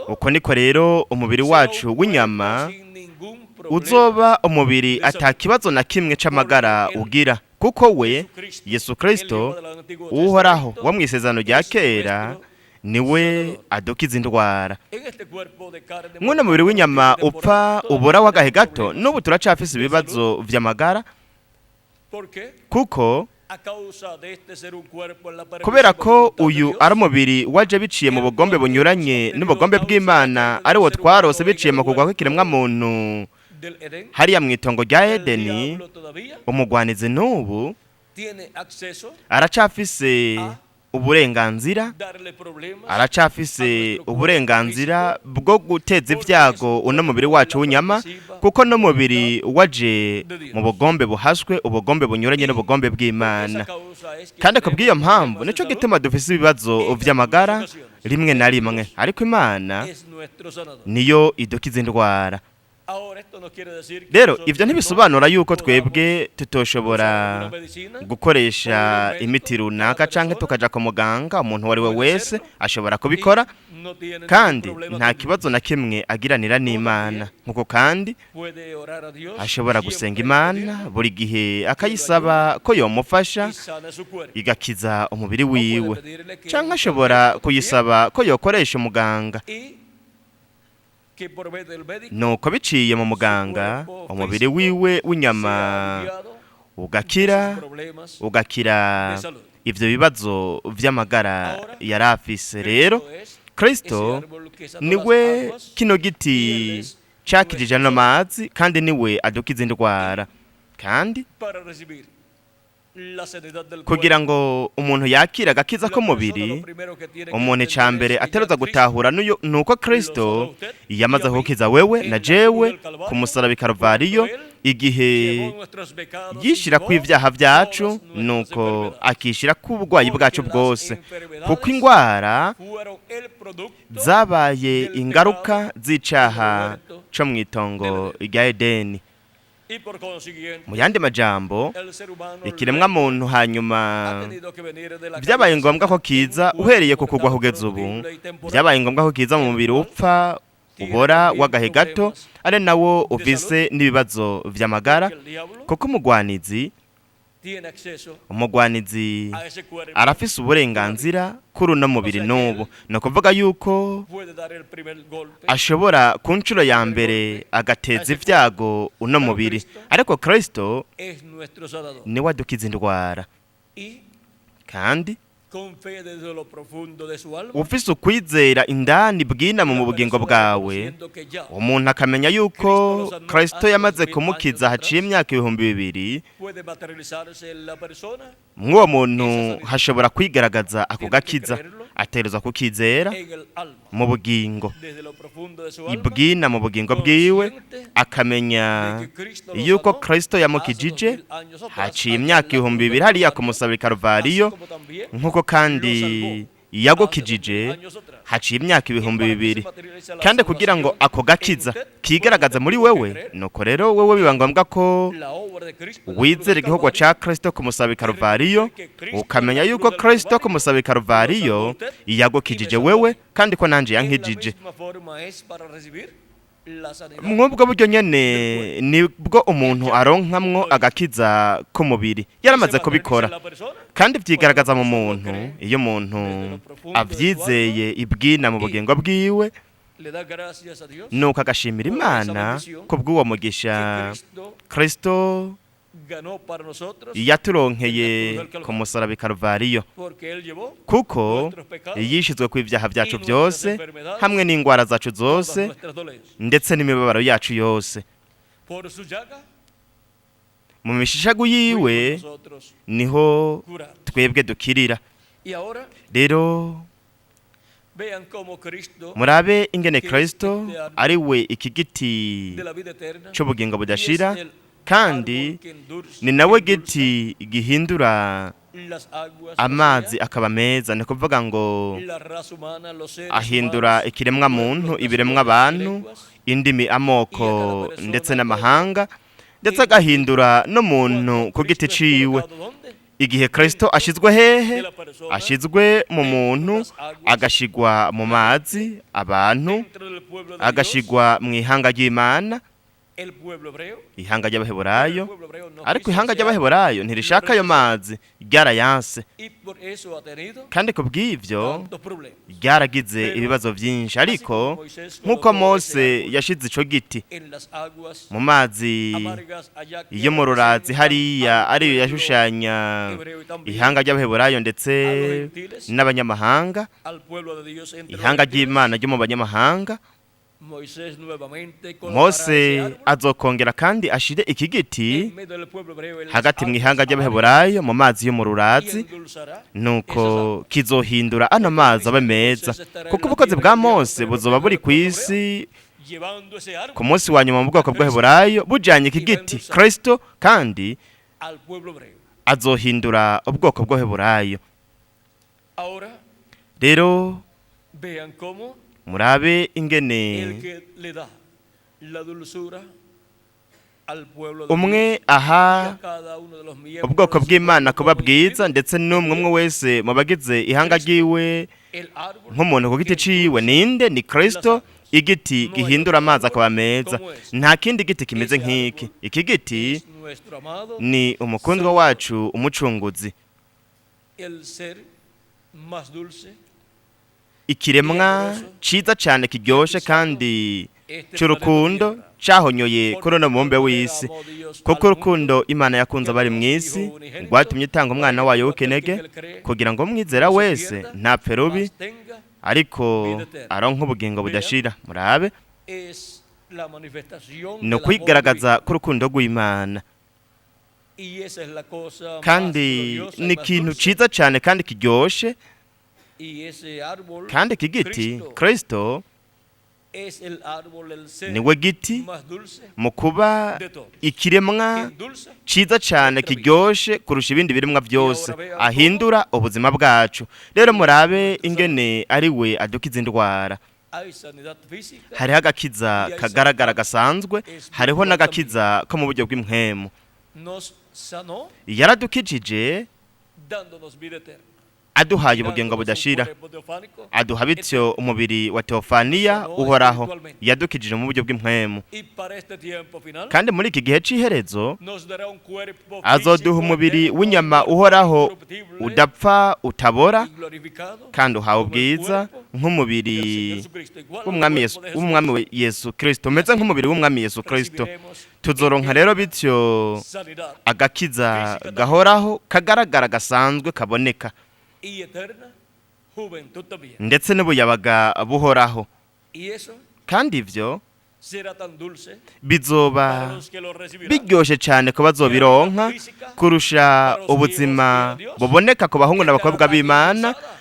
Uko niko rero umubiri wacu w'inyama uzoba umubiri atakibazo na kimwe c'amagara ugira, kuko we Yesu Kristo Uhoraho wo mu isezerano rya kera niwe adukiza indwara. Mwuno mubiri w'inyama upfa ubora w'agahe gato, n'ubu turacafise ibibazo vy'amagara, kuko kubera ko uyu ari umubiri waje biciye mu bugombe bunyuranye n'ubugombe bw'Imana, ari wo twarose biciye mu kugwa kw'ikiremwa muntu hariya mu itongo rya Edeni, umugwanizi n'ubu aracafise Uburenganzira,
darle problemas
aracafise uburenganzira bwo guteza ibyago uno mubiri wacu w'inyama, kuko no mubiri waje mu bugombe buhaswe, ubugombe bunyuranye n'ubugombe bw'Imana.
Esa causa es que
Kandi ku bw'iyo
tenemos
mpamvu
problemas
nico
de salud,
gituma dufise ibibazo vy'amagara rimwe na rimwe, ariko Imana
es nuestro sanador.
niyo idukiza indwara.
Ahora, esto no quiere decir que
Rero
nosotros
ivyo
no
ntibisobanura yuko
podamos
twebwe tutoshobora
usar una medicina
gukoresha imiti runaka canke tukaja ku muganga. Umuntu uwo ari we wese ashobora kubikora,
y no tiene ningún
kandi
problema
nta
con Dios.
kibazo na kimwe agiranira n'Imana. Nkuko kandi
Puede orar a Dios
ashobora
siempre
gusenga Imana
pedirle
buri gihe, akayisaba ko yomufasha
y sana su cuerpo.
igakiza umubiri
O puede
wiwe,
pedirle que
canke
use
ashobora
al médico
kuyisaba ko yokoresha umuganga.
también, y que por medio del médico
Nuko biciye mu muganga, umubiri wiwe w'inyama
sea aliviado de
ugakira,
sus problemas
ugakira
de salud.
ivyo bibazo vy'amagara yari afise. Rero
Cristo es ese
Kristo
árbol que sanó las
niwe
aguas
kino giti cakijije ano mazi, kandi niwe adukiza indwara. Kandi
para recibir la sanidad del
kugira
cuerpo.
ngo umuntu yakire agakiza
La persona lo
k'umubiri,
primero que tiene que
umuntu
entender
ica
es
mbere
que ya
ateruza
Cristo
gutahura nuko Kristo yamaze kukiza wewe na jewe ku musaraba i Karuvariyo, igihe
llevó nuestros pecados y
yishira
llevó
ku ivyaha vyacu,
todas nuestras
nuko
enfermedades.
akishira ku burwayi bwacu
Porque las
bwose,
enfermedades
kuko ingwara
fueron el producto
zabaye
del
ingaruka z'icaha
del
co mw'itongo rya Edeni.
y por consiguiente
Mu yandi majambo,
el ser humano
ikiremwa muntu hanyuma
ha tenido que venir de la
vyabaye
caída
ngombwa ko kiza
en un
uhereye ku
cuerpo
kugwa
mortal,
kugeza ubu,
corruptible y temporal.
vyabaye ngombwa ko kiza mu mubiri upfa, ubora, w'agahe gato, ari nawo ufise n'ibibazo vy'amagara,
Porque el diablo
kuko umugwanizi
tiene acceso
umugwanizi
a ese cuerpo,
arafise uburenganzira kuri uno mubiri n'ubu. Ni ukuvuga yuko
puede dar el primer golpe,
ashobora ku nshuro ya mbere agateza ibyago uno mubiri, ariko Kristo
es nuestro sanador.
niwe adukiza indwara.
Y
Kandi
con fe desde lo profundo de su alma,
ufise ukwizera indani bwina mu
la
bugingo
persona
bwawe,
reconociendo que ya
umuntu akamenya yuko Kristo yamaze kumukiza haciye imyaka 2000,
puede materializarse en la persona
mw'uwo muntu hashobora kwigaragaza ako gakiza. Ategerezwa kukizera
en el alma,
mu bugingo,
desde lo profundo de su alma,
ibwina mu bugingo bwiwe, akamenya
de que Cristo lo
yuko
sanó
Kristo
hace
yamukijije
2000 años atrás,
haciye
allá en
imyaka
la
ibihumbi
cruz
bibiri
del
hariya ku
Calvario,
musaraba i
así
Karuvariyo,
como también
nk'uko kandi
lo salvó
yagukijije
hace 2000 años atrás.
haciye imyaka ibihumbi
Y para que
bibiri.
se materialice la
Kandi kugira ngo
salvación
ako gakiza
en usted,
kigaragaze
bueno,
muri
usted tuvo
wewe,
que creer
nuko rero wewe biba ngombwa ko
la obra de Cristo en la cruz
wizera
del
igikorwa
Calvario,
ca Kristo ku musaraba i Karuvariyo, ukamenya yuko Kristo ku musaraba i Karuvariyo yagukijije wewe, kandi ko nanje
en la
yankijije.
misma forma es para recibir la sanidad
Mwubwo buryo nyene nibwo umuntu aronkamwo agakiza k'umubiri yaramaze
Se materializa
kubikora,
en la persona
kandi vyigaragaza mu muntu iyo umuntu avyizeye ibwina mu bugingo bwiwe,
le da gracias a Dios
nuko agashimira Imana ku bw'uwo mugisha
que Cristo
Kristo
ganó para nosotros,
yaturonkeye ku musaraba i Karuvariyo,
porque él llevó
kuko yishizwe ku ivyaha vyacu vyose hamwe n'ingwara zacu
todas
zose
nuestras dolencias.
ndetse n'imibabaro yacu yose.
Por su llaga
Mu mishishagu yiwe
fuimos nosotros
niho
curados.
twebwe dukirira.
Y ahora
Rero
vean cómo Cristo
murabe ingene Kristo ari we iki giti
de la vida eterna
c'ubugingo
y es
budashira,
el
kandi
árbol que endulza,
ni nawe
que endulza
giti gihindura
las aguas,
amazi
o sea,
akaba meza. Ni kuvuga ngo
la raza humana, los seres
ahindura
humanos,
ikiremwa muntu,
pueblos,
ibiremwa
naciones,
abantu,
lenguas,
indimi, amoko ndetse n'amahanga, ndetse agahindura n'umuntu
cuando
ku giti
Cristo es
ciwe.
colocado, ¿dónde?
Igihe Kristo ashizwe hehe? Ashizwe mu muntu, agashigwa mu mazi abantu,
Dentro del pueblo de Dios,
agashigwa mu ihanga ry'Imana,
el pueblo hebreo,
ihanga
pero el
ry'Abaheburayo.
pueblo hebreo no
Ariko
quiso
ihanga
ese agua,
ry'Abaheburayo ntirishaka ayo mazi, ryarayanse,
y por eso ha tenido
kandi ku bw'ivyo
tantos problemas.
ryaragize ibibazo vyinshi. Ariko nk'uko Mose yashize ico giti
En las aguas
mu mazi
amargas allá que
iyo mu rurazi
representan
hariya,
al
ariyo
pueblo
yashushanya
hebreo y también
ihanga ry'Abaheburayo ndetse n'abanyamahanga,
al pueblo de Dios entre los
ihanga
gentiles,
ry'Imana ryo mu banyamahanga,
Moisés nuevamente colocará ese
Mose
árbol
azokongera kandi ashire iki giti
en medio del pueblo hebreo en las
hagati mu
aguas
ihanga
amargas
ry'abaheburayo mu mazi yo mu
y
rurazi,
endulzará esas
nuko
aguas.
kizohindura ano mazi abe meza, kuko ubukozi bwa Mose buzoba buri ku isi
Llevando ese árbol
ku munsi wa nyuma mu bwoko bw'Abaheburayo, bujanye iki giti Kristo, kandi
al pueblo hebreo.
azohindura ubwoko bw'Abaheburayo.
Ahora
Rero
vean cómo
murabe ingene
el que le da la dulzura al pueblo de
umwe
Dios y
aha
a cada uno de los miembros
ubwoko
de su
bw'Imana
cuerpo
kuba
como
bwiza,
individuo,
ndetse n'umwe umwe wese mu bagize ihanga ryiwe
el árbol
nk'umuntu ku giti
que
ciwe.
endulza
Ninde? Ni Kristo, igiti gihindura amazi akaba meza. Nta kindi giti kimeze nk'iki. Iki giti
es nuestro amado,
ni umukundwa wacu umucunguzi,
el ser más dulce
ikiremwa ciza cane kiryoshe kandi
este
c'urukundo
planeta Tierra.
cahonyoye kuri uno mubumbe w'isi, kuko urukundo Imana yakunze abari mu isi rwatumye itanga umwana wayo w'ikinege, kugira ngo umwizera wese ntapfe rubi,
Mas tenga
ariko aronke ubugingo budashira. Murabe,
es la manifestación
ni
del amor
ukwigaragaza
divino.
k'urukundo rw'Imana.
Y esa es la cosa más
Kandi
gloriosa y
ni
más
ikintu
dulce.
ciza cane kandi kiryoshe.
Y ese árbol,
Kandi iki giti
Cristo,
Kristo,
es el árbol, el ser
niwe giti
más dulce
mu kuba
de todos.
ikiremwa
Que endulza
ciza cane kiryoshe kurusha ibindi biremwa byose, ahindura ubuzima bwacu. Rero murabe ingene ari we adukiza indwara.
Hay sanidad física,
Hariho agakiza kagaragara gasanzwe, hariho n'agakiza ko mu buryo bw'impwemu.
Nos sanó
Yaradukijije
dándonos vida eterna,
aduhaye ubugingo
dándonos un
budashira,
cuerpo teofánico,
aduha bityo umubiri wa teofaniya uhoraho. Yadukijije mu buryo bw'impwemu.
Y para este tiempo final
Kandi muri iki gihe c'iherezo
nos dará un cuerpo
azoduha
físico
umubiri
eterno,
w'inyama uhoraho,
incorruptible
udapfa, utabora,
y glorificado
kandi uhawe
como el
ubwiza
cuerpo
nk'umubiri
del Señor Jesucristo, igual al
w'umwami
cuerpo
Yesu,
de Jesucristo.
w'umwami Yesu Kristo, umeze nk'umubiri w'umwami Yesu Kristo.
Recibiremos
Tuzoronka rero bityo
sanidad
agakiza gahoraho kagaragara gasanzwe kaboneka,
y eterna juventud también.
ndetse n'ubuyabaga buhoraho.
Y eso
Kandi ivyo
será tan dulce
bizoba
para los que lo recibirán.
biryoshe cyane ku bazobironka kurusha ubuzima buboneka ku bahungu n'abakobwa
Estará tan
b'Imana.
endulzada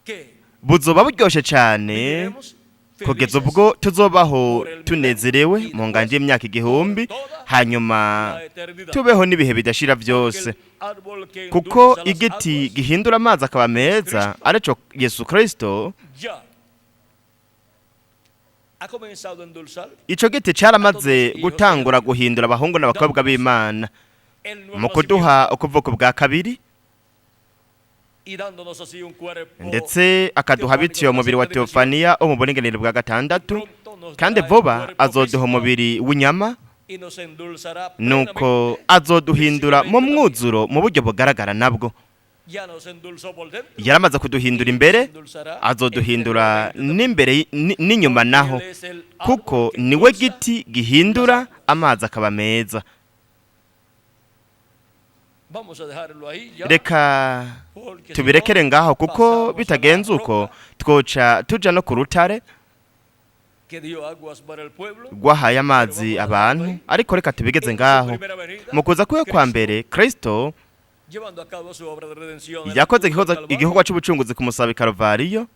que
Buzoba buryoshe cyane
viviremos
kugeza
felices
ubwo tuzobaho tunezerewe mu nganje y'imyaka 1000, hanyuma
la eternidad.
tubeho n'ibihe bidashira byose,
El árbol que
kuko
endulza las
igiti
aguas
gihindura amazi akaba meza arico Yesu Kristo.
ya ha comenzado a endulzar
Ico giti caramaze gutangura guhindura abahungu n'abakobwa b'Imana
el nuevo
mu kuduha ukuvuko bwa kabiri,
y dándonos así un cuerpo
ndetse akaduha bityo umubiri wa teofaniya wo mu buringanire bwa gatandatu.
pronto nos
Kandi
dará el
vuba
cuerpo
azoduha
físico
umubiri w'inyama,
y nos endulzará
nuko
plenamente.
azoduhindura mu mwuzuro mu buryo bugaragara nabwo.
Ya nos endulzó por dentro,
Yaramaze kuduhindura imbere,
endulzará
azoduhindura
exteriormente
n'imbere n'inyuma naho,
también. Él es el árbol
kuko
que
niwe
endulza.
giti gihindura amazi akaba meza.
Vamos a dejarlo ahí ya,
Reka
porque si
tubirekere
no,
ngaho, kuko
pasamos a la
bitagenze uko
roca
twoca tuja no ku rutare
que dio aguas para el pueblo.
rwahaye amazi abantu, ariko reka tubigeze
En su
ngaho.
primera venida,
Mu kuza kwiwe kwa mbere, Kristo
llevando a cabo su obra de redención en la
yakoze
cruz del Calvario,
igikorwa c'ubucunguzi ku musaba i Karuvariyo.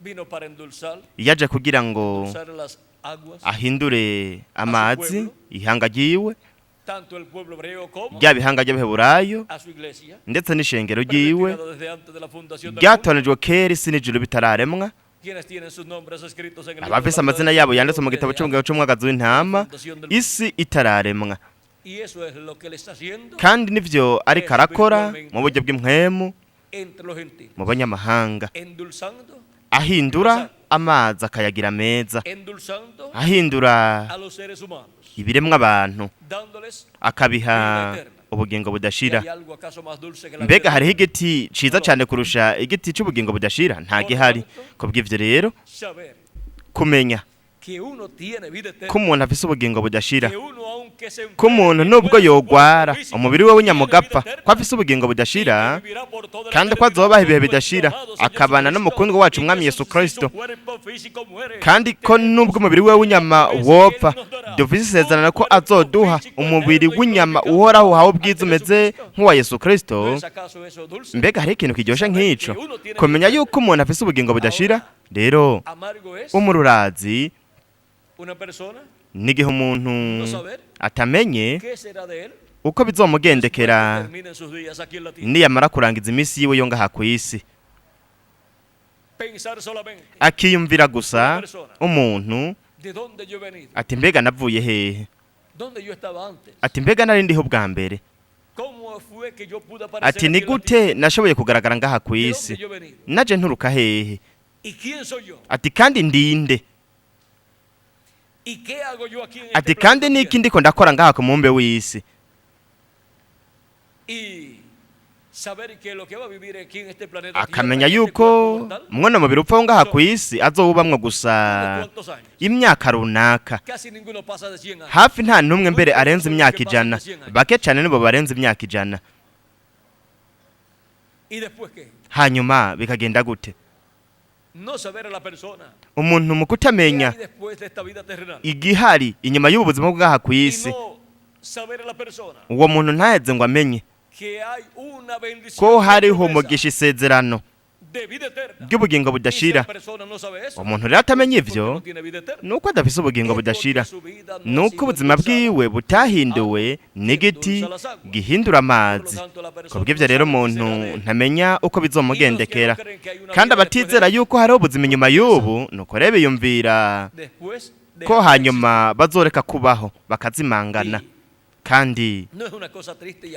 vino para endulzar,
Yaje kugira ngo
endulzar las aguas,
ahindure amazi ihanga ryiwe,
tanto el pueblo hebreo como
ryaba ihanga ry'Abaheburayo
a su iglesia,
ndetse n'ishengero ryiwe
predestinado desde antes de la fundación del mundo,
ryatoranijwe kera isi n'ijuru bitararemwa,
quienes tienen sus nombres escritos en el libro de
abafise
la vida
amazina
del
yabo
Cordero
yanditse mu gitabo
desde
c'ubugingo c'umwagazi w'intama isi itararemwa.
antes. Y eso es lo que él está haciendo
Kandi nivyo ariko arakora mu buryo bw'impwemu
entre los gentiles,
mu banyamahanga,
endulzando,
ahindura amazi akayagira meza,
endulzando
ahindura
a los seres humanos,
ibiremwa abantu,
dándoles.
akabiha ubugingo
¿Y
budashira.
hay algo acaso más dulce que la
Mbega
vida
hariho
eterna?
igiti ciza cyane kurusha igiti c'ubugingo budashira? Nta gihari. Kubw'ivyo rero,
Saber
kumenya Ko umuntu afise ubugingo budashira, ko umuntu nubwo yogwara umubiri we w'inyamugapfa, ko afise ubugingo budashira, kandi ko azobaho ibihe bidashira akabana n'umukundwa wacu Umwami Yesu Kristo, kandi ko nubwo umubiri we w'inyama wopfa, dufise isezerano ko azoduha umubiri w'inyama uhoraho uhawe ubwiza umeze nk'uwa Yesu Kristo. Mbega hari ikintu kiryoshe nk'ico, kumenya yuko umuntu afise ubugingo budashira? Rero umururazi n'igihe umuntu atamenye uko bizomugendekera niyamara kurangiza iminsi yiwe yo ngaha ku isi, akiyumvira gusa umuntu ati mbega navuye hehe, ati mbega nari ndiho bwa mbere, ati ni gute nashoboye kugaragara ngaha ku isi, naje nturuka hehe, ati kandi ndinde, ati kandi niki ndiko ndakora ngaha ku mumbe w'isi. Akamenya yuko mwana mubiri upfa ngaha ku isi azowubamwo gusa imyaka runaka, hafi nta n'umwe mbere arenze imyaka 100, bake cyane nibo barenze imyaka 100. Hanyuma bikagenda gute? Umuntu mu kutamenya igihari inyuma y'ubu buzima bw'aha ku isi, uwo muntu ntaheze ngo amenye ko hariho umugisha isezerano ry'ubugingo budashira. Umuntu rero atamenya ivyo nuko adafise ubugingo budashira, nuko ubuzima bwiwe butahinduwe n'igiti gihindura amazi. Kubw'ivyo rero umuntu ntamenya uko bizomugendekera, kandi abatizera yuko hariho ubuzima inyuma y'ubu, nuko rero biyumvira ko hanyuma bazoreka kubaho bakazimangana. Kandi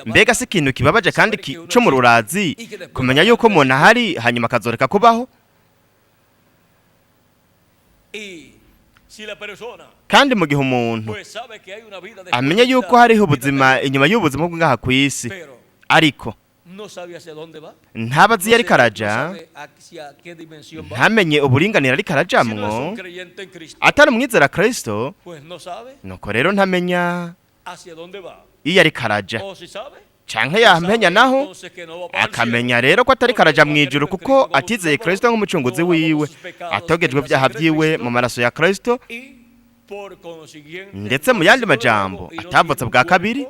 mbega si ikintu kibabaje kandi co mu rurazi kumenya yuko umuntu ahari hanyuma akazoreka kubaho? Kandi mu gihe umuntu amenya yuko hariho ubuzima inyuma y'ubuzima bw'aha ku isi, ariko ntaba azi iyo ariko araja, ntamenye uburinganire ariko arajamwo, atari umwizera Kristo, nuko rero ntamenya iyo ariko araja, canke yamenya naho akamenya rero ko atari karaja mu ijuru kuko atizeye Kristo nk'umucunguzi wiwe, atogejwe ibyaha byiwe mu maraso ya Kristo, ndetse mu yandi majambo atavutse bwa kabiri,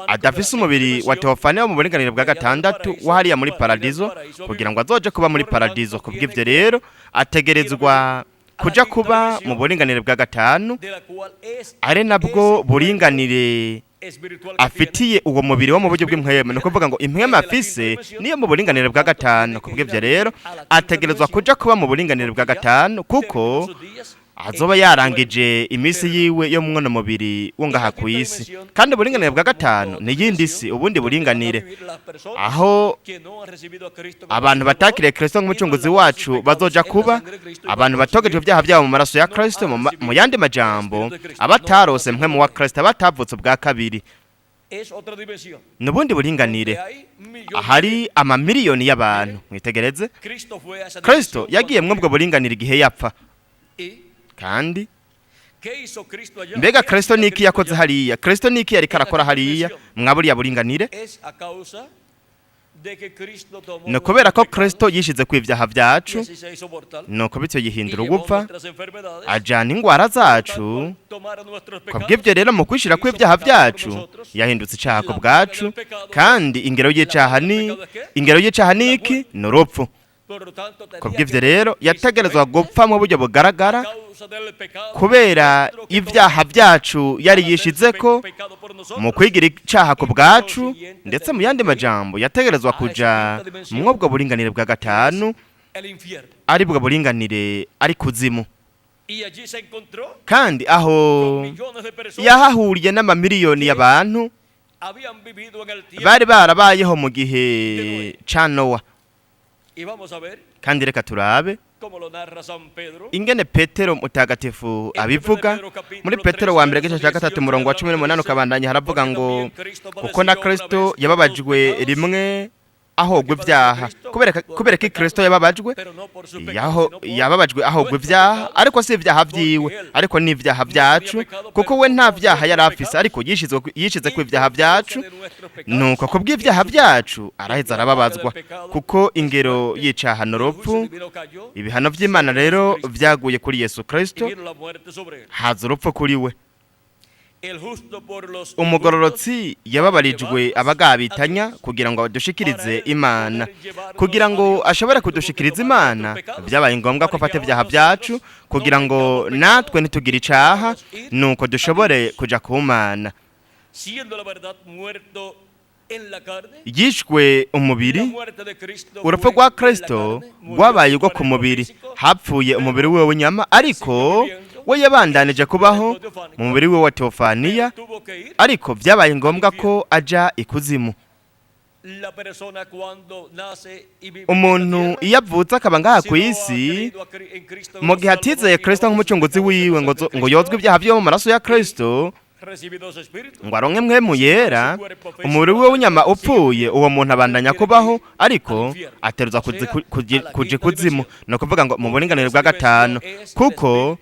adafise umubiri wa teofaniya wo mu buringanire bwa gatandatu wahariya muri paradizo, kugira ngo azoje kuba muri paradizo. Kubw'ivyo rero ategerezwa kuja kuba mu buringanire bwa gatanu, ari nabwo buringanire afitiye uwo mubiri wo mu buryo bw'impwemu. Ni ukuvuga ngo impwemu afise niyo mu buringanire bwa gatanu. Kubw'ivyo rero ategerezwa kuja kuba mu buringanire bwa gatanu, kuko azoba yarangije iminsi yiwe yo mwono mubiri wo ngaha ku isi. Kandi uburinganire bwa gatanu ni yindi si, ubundi buringanire aho abantu batakiriye Kristo nk'umucunguzi wacu bazoja kuba, abantu batogejwe ibyaha byabo mu maraso ya Kristo, mu yandi majambo abatarose mpwemu wa Kristo, abatavutse ubwa kabiri. Nubundi buringanire ahari amamiliyoni y'abantu. Mwitegereze, Kristo yagiye mwubwo buringanire igihe yapfa. Kandi mbega Kristo niki yakoze hariya? Kristo niki yariko arakora hariya mwaburiya buringanire? Ni kubera ko Kristo yishize ku ibyaha byacu, nuko bityo yihindura ugupfa, ajana ingwara zacu. Kubw'ivyo rero mu kwishira kw'ibyaha byacu yahindutse icaha ku bwacu, kandi ingero y'icaha ni ingero y'icaha niki? Ni urupfu. Kubw'ivyo rero yategerezwa gupfa mu buryo bugaragara kubera ibyaha byacu yari yishizeko mu kwigira icaha ku bwacu, ndetse mu yandi majambo yategerezwa kuja mw'ubwo buringanire bwa gatanu, ari bwo buringanire ari kuzimu. Kandi aho yahahuriye n'amamiliyoni y'abantu bari barabayeho mu gihe ca Nowa. Kandi reka turabe ingene Petero mutagatifu abivuga muri Petero wa mbere gice cya 3 murongo wa 18 ukabandanya, haravuga ngo kuko na Kristo yababajwe rimwe ahogwa ibyaha. Kubera ko Kristo yababajwe, yababajwe ahogwa ibyaha, ariko si ibyaha byiwe, ariko ni ibyaha byacu, kuko we nta byaha yari afise, ariko yishize ku ibyaha byacu. Nuko kubw'ibyaha byacu araheza arababazwa, kuko ingero y'icaha n'urupfu. Ibihano by'Imana rero byaguye kuri Yesu Kristo, haza urupfu kuri we. Umugororotsi yababarijwe abagabitanya kugira ngo adushikirize Imana. Kugira ngo ashobore kudushikiriza Imana, byabaye ngombwa ko afata ibyaha byacu, kugira ngo natwe ntitugire icaha, nuko dushobore kuja ku Mana. Yishwe umubiri. Urupfu rwa Kristo rwabaye urwo ku mubiri, hapfuye umubiri wiwe w'inyama, ariko we yabandanije kubaho mu mubiri we wa teofaniya, ariko byabaye ngombwa ko aja ikuzimu. Umuntu iyo avutse akaba ngaha ku isi, mu gihe atizeye Kristo nk'umucunguzi wiwe, ngo yozwe ibyaha byo mu maraso ya Kristo, ngo aronke mpwemu yera, umubiri we w'inyama upfuye, uwo muntu abandanya kubaho, ariko ateruza kuja ikuzimu, ni ukuvuga ngo mu buringanire bwa gatanu, kuko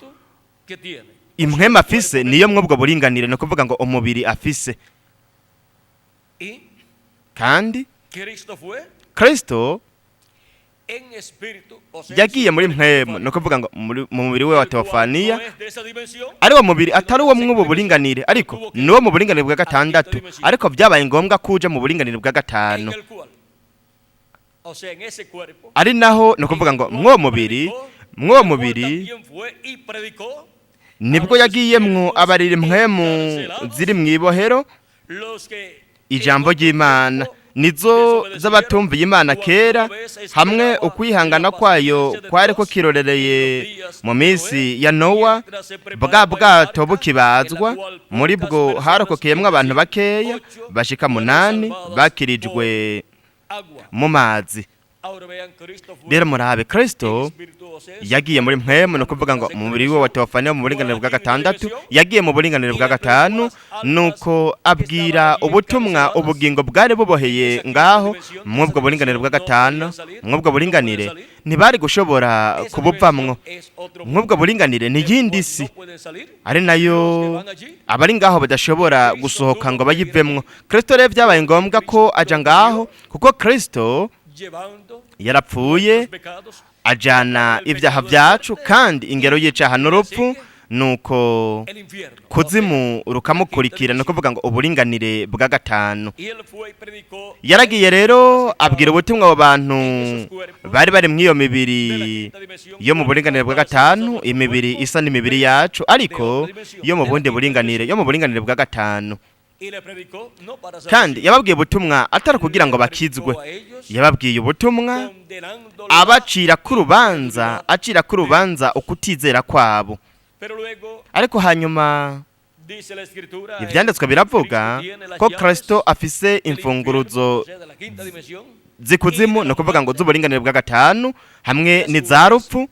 impwemu afise niyo mwubwo buringanire, ni ukuvuga ngo umubiri afise. Kandi Kristo yagiye muri mpwemu, ni ukuvuga ngo mu mubiri we wa teofaniya, ari wo mubiri atari uwo mw'ubu buringanire, ariko ni uwo mu buringanire bwa gatandatu, ariko byabaye ngombwa ko uja mu buringanire bwa gatanu, ari naho, ni ukuvuga ngo mw'uwo mubiri nibwo yagiyemwo abarira impwemu ziri mu ibohero ijambo ry'Imana, nizo z'abatumviye Imana kera, hamwe ukwihangana kwayo kwari ko kirorereye mu minsi ya Nowa, bwa bwato bukibazwa, muri bwo harokokeyemwo abantu bakeya bashika 8 bakirijwe mu mazi. Rero murabe, Kristo yagiye muri mpwemu, ni ukuvuga ngo mu mubiri we wa teofaniya mu buringanire bwa gatandatu, yagiye mu buringanire bwa gatanu, nuko abwira ubutumwa ubugingo bwari buboheye ngaho mw'ubwo buringanire bwa gatanu. Mw'ubwo buringanire ntibari gushobora kubuvamwo. Mw'ubwo buringanire ni iyindi si, ari nayo abari ngaho badashobora gusohoka ngo bayivemwo. Kristo rero byabaye ngombwa ko aja ngaho, kuko Kristo yarapfuye ajana ibyaha byacu, kandi ingero y'icaha n'urupfu, nuko kuzimu rukamukurikira, ni ukuvuga ngo uburinganire bwa gatanu. Yaragiye rero abwira ubutumwa abo bantu bari bari mw'iyo mibiri yo mu buringanire bwa gatanu, imibiri isa n'imibiri yacu, ariko yo mu bundi buringanire, yo mu buringanire bwa gatanu. Kandi yababwiye ubutumwa atari kugira ngo bakizwe, yababwiye ubutumwa abacira k'urubanza, acira k'urubanza ukutizera kwabo. Ariko hanyuma ibyanditswe biravuga ko Kristo afise imfunguruzo z'ikuzimu, ni ukuvuga ngo z'uburinganire bwa gatanu hamwe n'iza rupfu,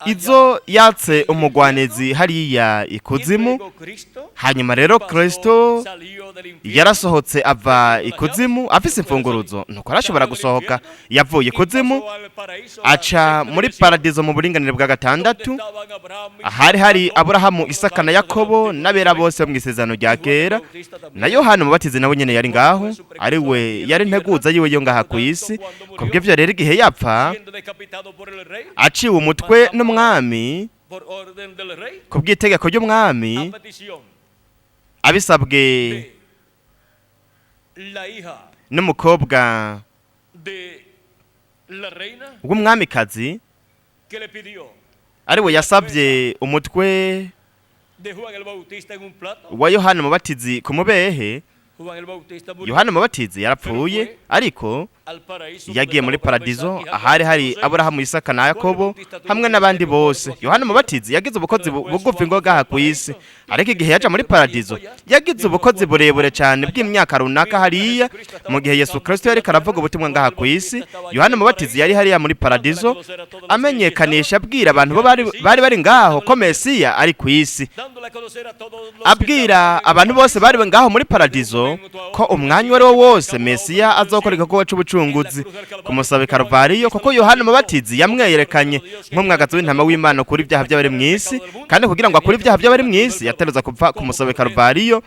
izo yatse umugwanizi hariya ikuzimu. Hanyuma rero Kristo yarasohotse ava ikuzimu afise imfunguruzo, nuko arashobora gusohoka. Yavuye ikuzimu aca muri paradizo mu buringanire bwa gatandatu, ahari hari Aburahamu, Isaka na Yakobo n'abera bose mu isezerano rya kera, na Yohana Umubatizi nawe nyene yari ngaho, ari we yari nteguza yiwe yo ngaha ku isi. Kubw'ivyo rero igihe yapfa aciwe umutwe n'umwami, kubw'itegeko ry'umwami, abisabwe n'umukobwa w'umwamikazi, ari we yasabye umutwe wa Yohana Umubatizi ku mubehe. Yohana Umubatizi yarapfuye, ariko Yagiye muri paradizo ahari hari Aburahamu, Isaka na Yakobo hamwe n'abandi bose. Yohana Umubatizi yagize ubukozi bugufi ngo gaha ku isi, ariko igihe yaja muri paradizo yagize ubukozi burebure cyane bw'imyaka runaka hariya. Mu gihe Yesu Kristo yariko aravuga ubutumwa ngaha ku isi, Yohana Umubatizi yari hariya muri paradizo amenyekanisha, abwira abantu bo bari ngaho ko Mesiya ari ku isi, abwira abantu bose bari ngaho muri paradizo ko umwanya uwo ari wo wose Mesiya azokora igikorwa c'ubucunguzi ku musaraba i Karuvariyo, kuko Yohana Umubatizi yamwerekanye nk'umwagazi w'intama w'Imana kuri ibyaha by'abari mu isi. Kandi kugira ngo akure ibyaha by'abari mu isi, yateruza kupfa ku musaraba i Karuvariyo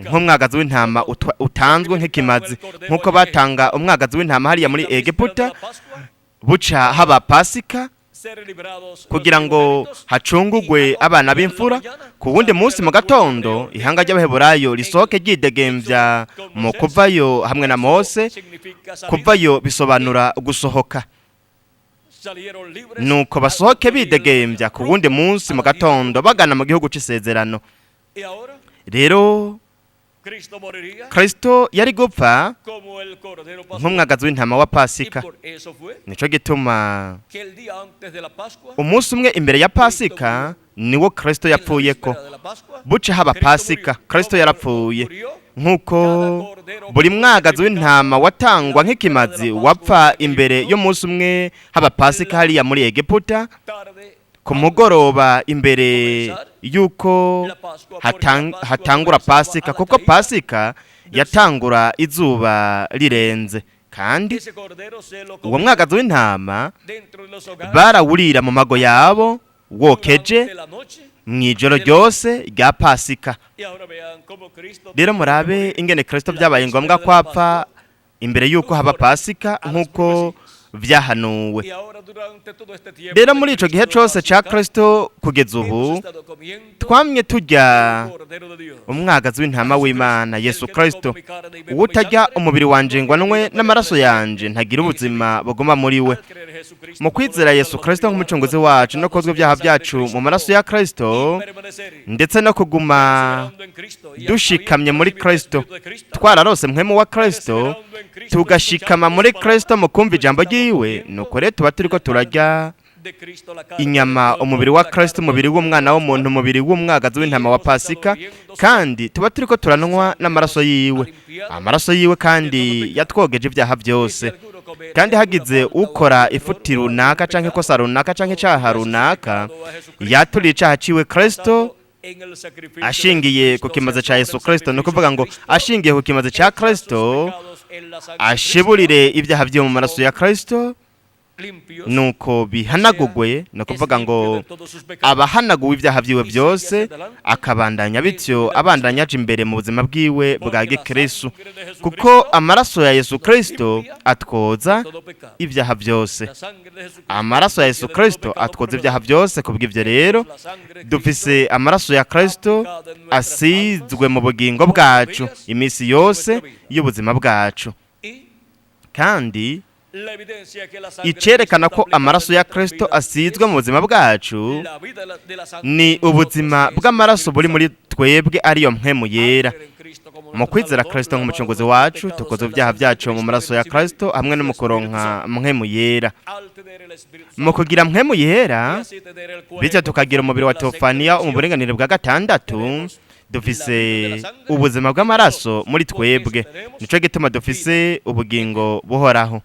nk'umwagazi w'intama utanzwe nk'ikimazi, nk'uko batanga umwagazi w'intama hariya muri Egiputa buca haba Pasika, kugira ngo hacungugwe abana b'imfura. Ku wundi munsi mu gatondo ihanga ry'Abaheburayo risohoke ryidegembya mu kuvayo hamwe na Mose. Kuvayo bisobanura gusohoka. Nuko basohoke bidegembya ku wundi munsi mu gatondo bagana mu gihugu c'isezerano. Rero Kristo yari gupfa nk'umwagazi w'intama wa Pasika. Nico gituma umunsi umwe imbere ya Pasika niwo Kristo yapfuyeko. Buca haba Pasika, Kristo yarapfuye nk'uko buri mwagazi w'intama watangwa nk'ikimazi wapfa imbere y'umunsi umwe haba Pasika hariya muri Egiputa, ku mugoroba imbere y'uko hatangura Pasika, kuko Pasika yatangura izuba rirenze. Kandi uwo mwagazi w'intama barawurira mu mago yabo wokeje mu ijoro ryose rya Pasika. Rero murabe ingene Kristo byabaye ngombwa kwapfa imbere y'uko haba Pasika nk'uko vyahanuwe. Rero muri ico gihe cose ca Kristo kugeza ubu twamye turya umwagazi w'intama w'Imana Yesu Kristo. Uwutarya umubiri wanje ngo anywe n'amaraso yanje ntagira ubuzima buguma muri we. Mu kwizera Yesu Kristo nk'umucunguzi wacu no kozwa ibyaha byacu mu maraso ya Kristo, ndetse no kuguma dushikamye muri Kristo, twararose mpwemu wa Kristo, tugashikama muri Kristo mu kumva ijambo ryiwe, nuko rero tuba turiko turarya inyama, umubiri wa Kristo, umubiri w'umwana w'umuntu, umubiri w'umwagazi w'intama wa Pasika, kandi tuba turiko turanywa n'amaraso yiwe, amaraso yiwe kandi yatwogeje ibyaha byose. Kandi hagize ukora ifuti runaka canke ikosa runaka canke icaha runaka, yaturiye icaha ciwe Kristo ashingiye ku kimaze ca Yesu Kristo, ni ukuvuga ngo ashingiye ku kimaze ca Kristo ashiburire ibyaha byo mu maraso ya Kristo, nuko bihanagugwe, ni ukuvuga ngo abahanaguwe ibyaha byiwe byose, akabandanya bityo abandanya aja imbere mu buzima bwiwe bwa gikristo, kuko amaraso ya Yesu Kristo atwoza ibyaha byose. Amaraso ya Yesu Kristo atwoza ibyaha byose. Kubw'ibyo rero dufise amaraso ya Kristo asizwe mu bugingo bwacu iminsi yose y'ubuzima bwacu. Kandi icerekana ko amaraso ya Kristo asizwe mu buzima bwacu ni ubuzima bw'amaraso buri muri twebwe, ariyo mpwemu yera. Mu kwizera Kristo nk'umucunguzi wacu tukoze ibyaha byacu mu maraso ya Kristo hamwe no mu kuronka mpwemu yera. Mu kugira mpwemu yera bityo tukagira umubiri wa teofaniya mu buringanire bwa gatandatu, dufise ubuzima bw'amaraso muri twebwe. Nico gituma dufise ubugingo buhoraho.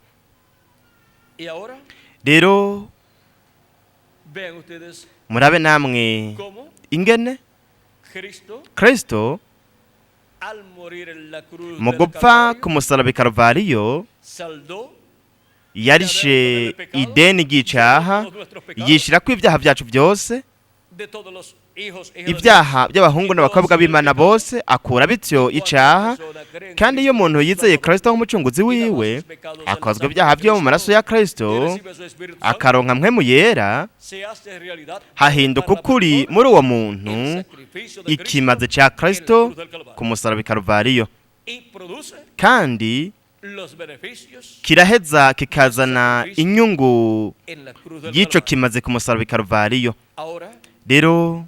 Rero murabe namwe ingene Kristo mu gupfa ku musaraba i Karuvariyo yarishe ideni ry'icaha, yishira ko ibyaha byacu byose, ibyaha by'abahungu n'abakobwa b'Imana bose, akura bityo icaha. Kandi iyo umuntu yizeye Kristo nk'umucunguzi wiwe, akozwa ibyaha byo mu maraso ya Kristo, akaronka mpwemu yera, hahinduka ukuri muri uwo muntu ikimaze ca Kristo ku musaraba i Karuvariyo, kandi kiraheza kikazana inyungu y'ico kimaze ku musaraba i Karuvariyo. Rero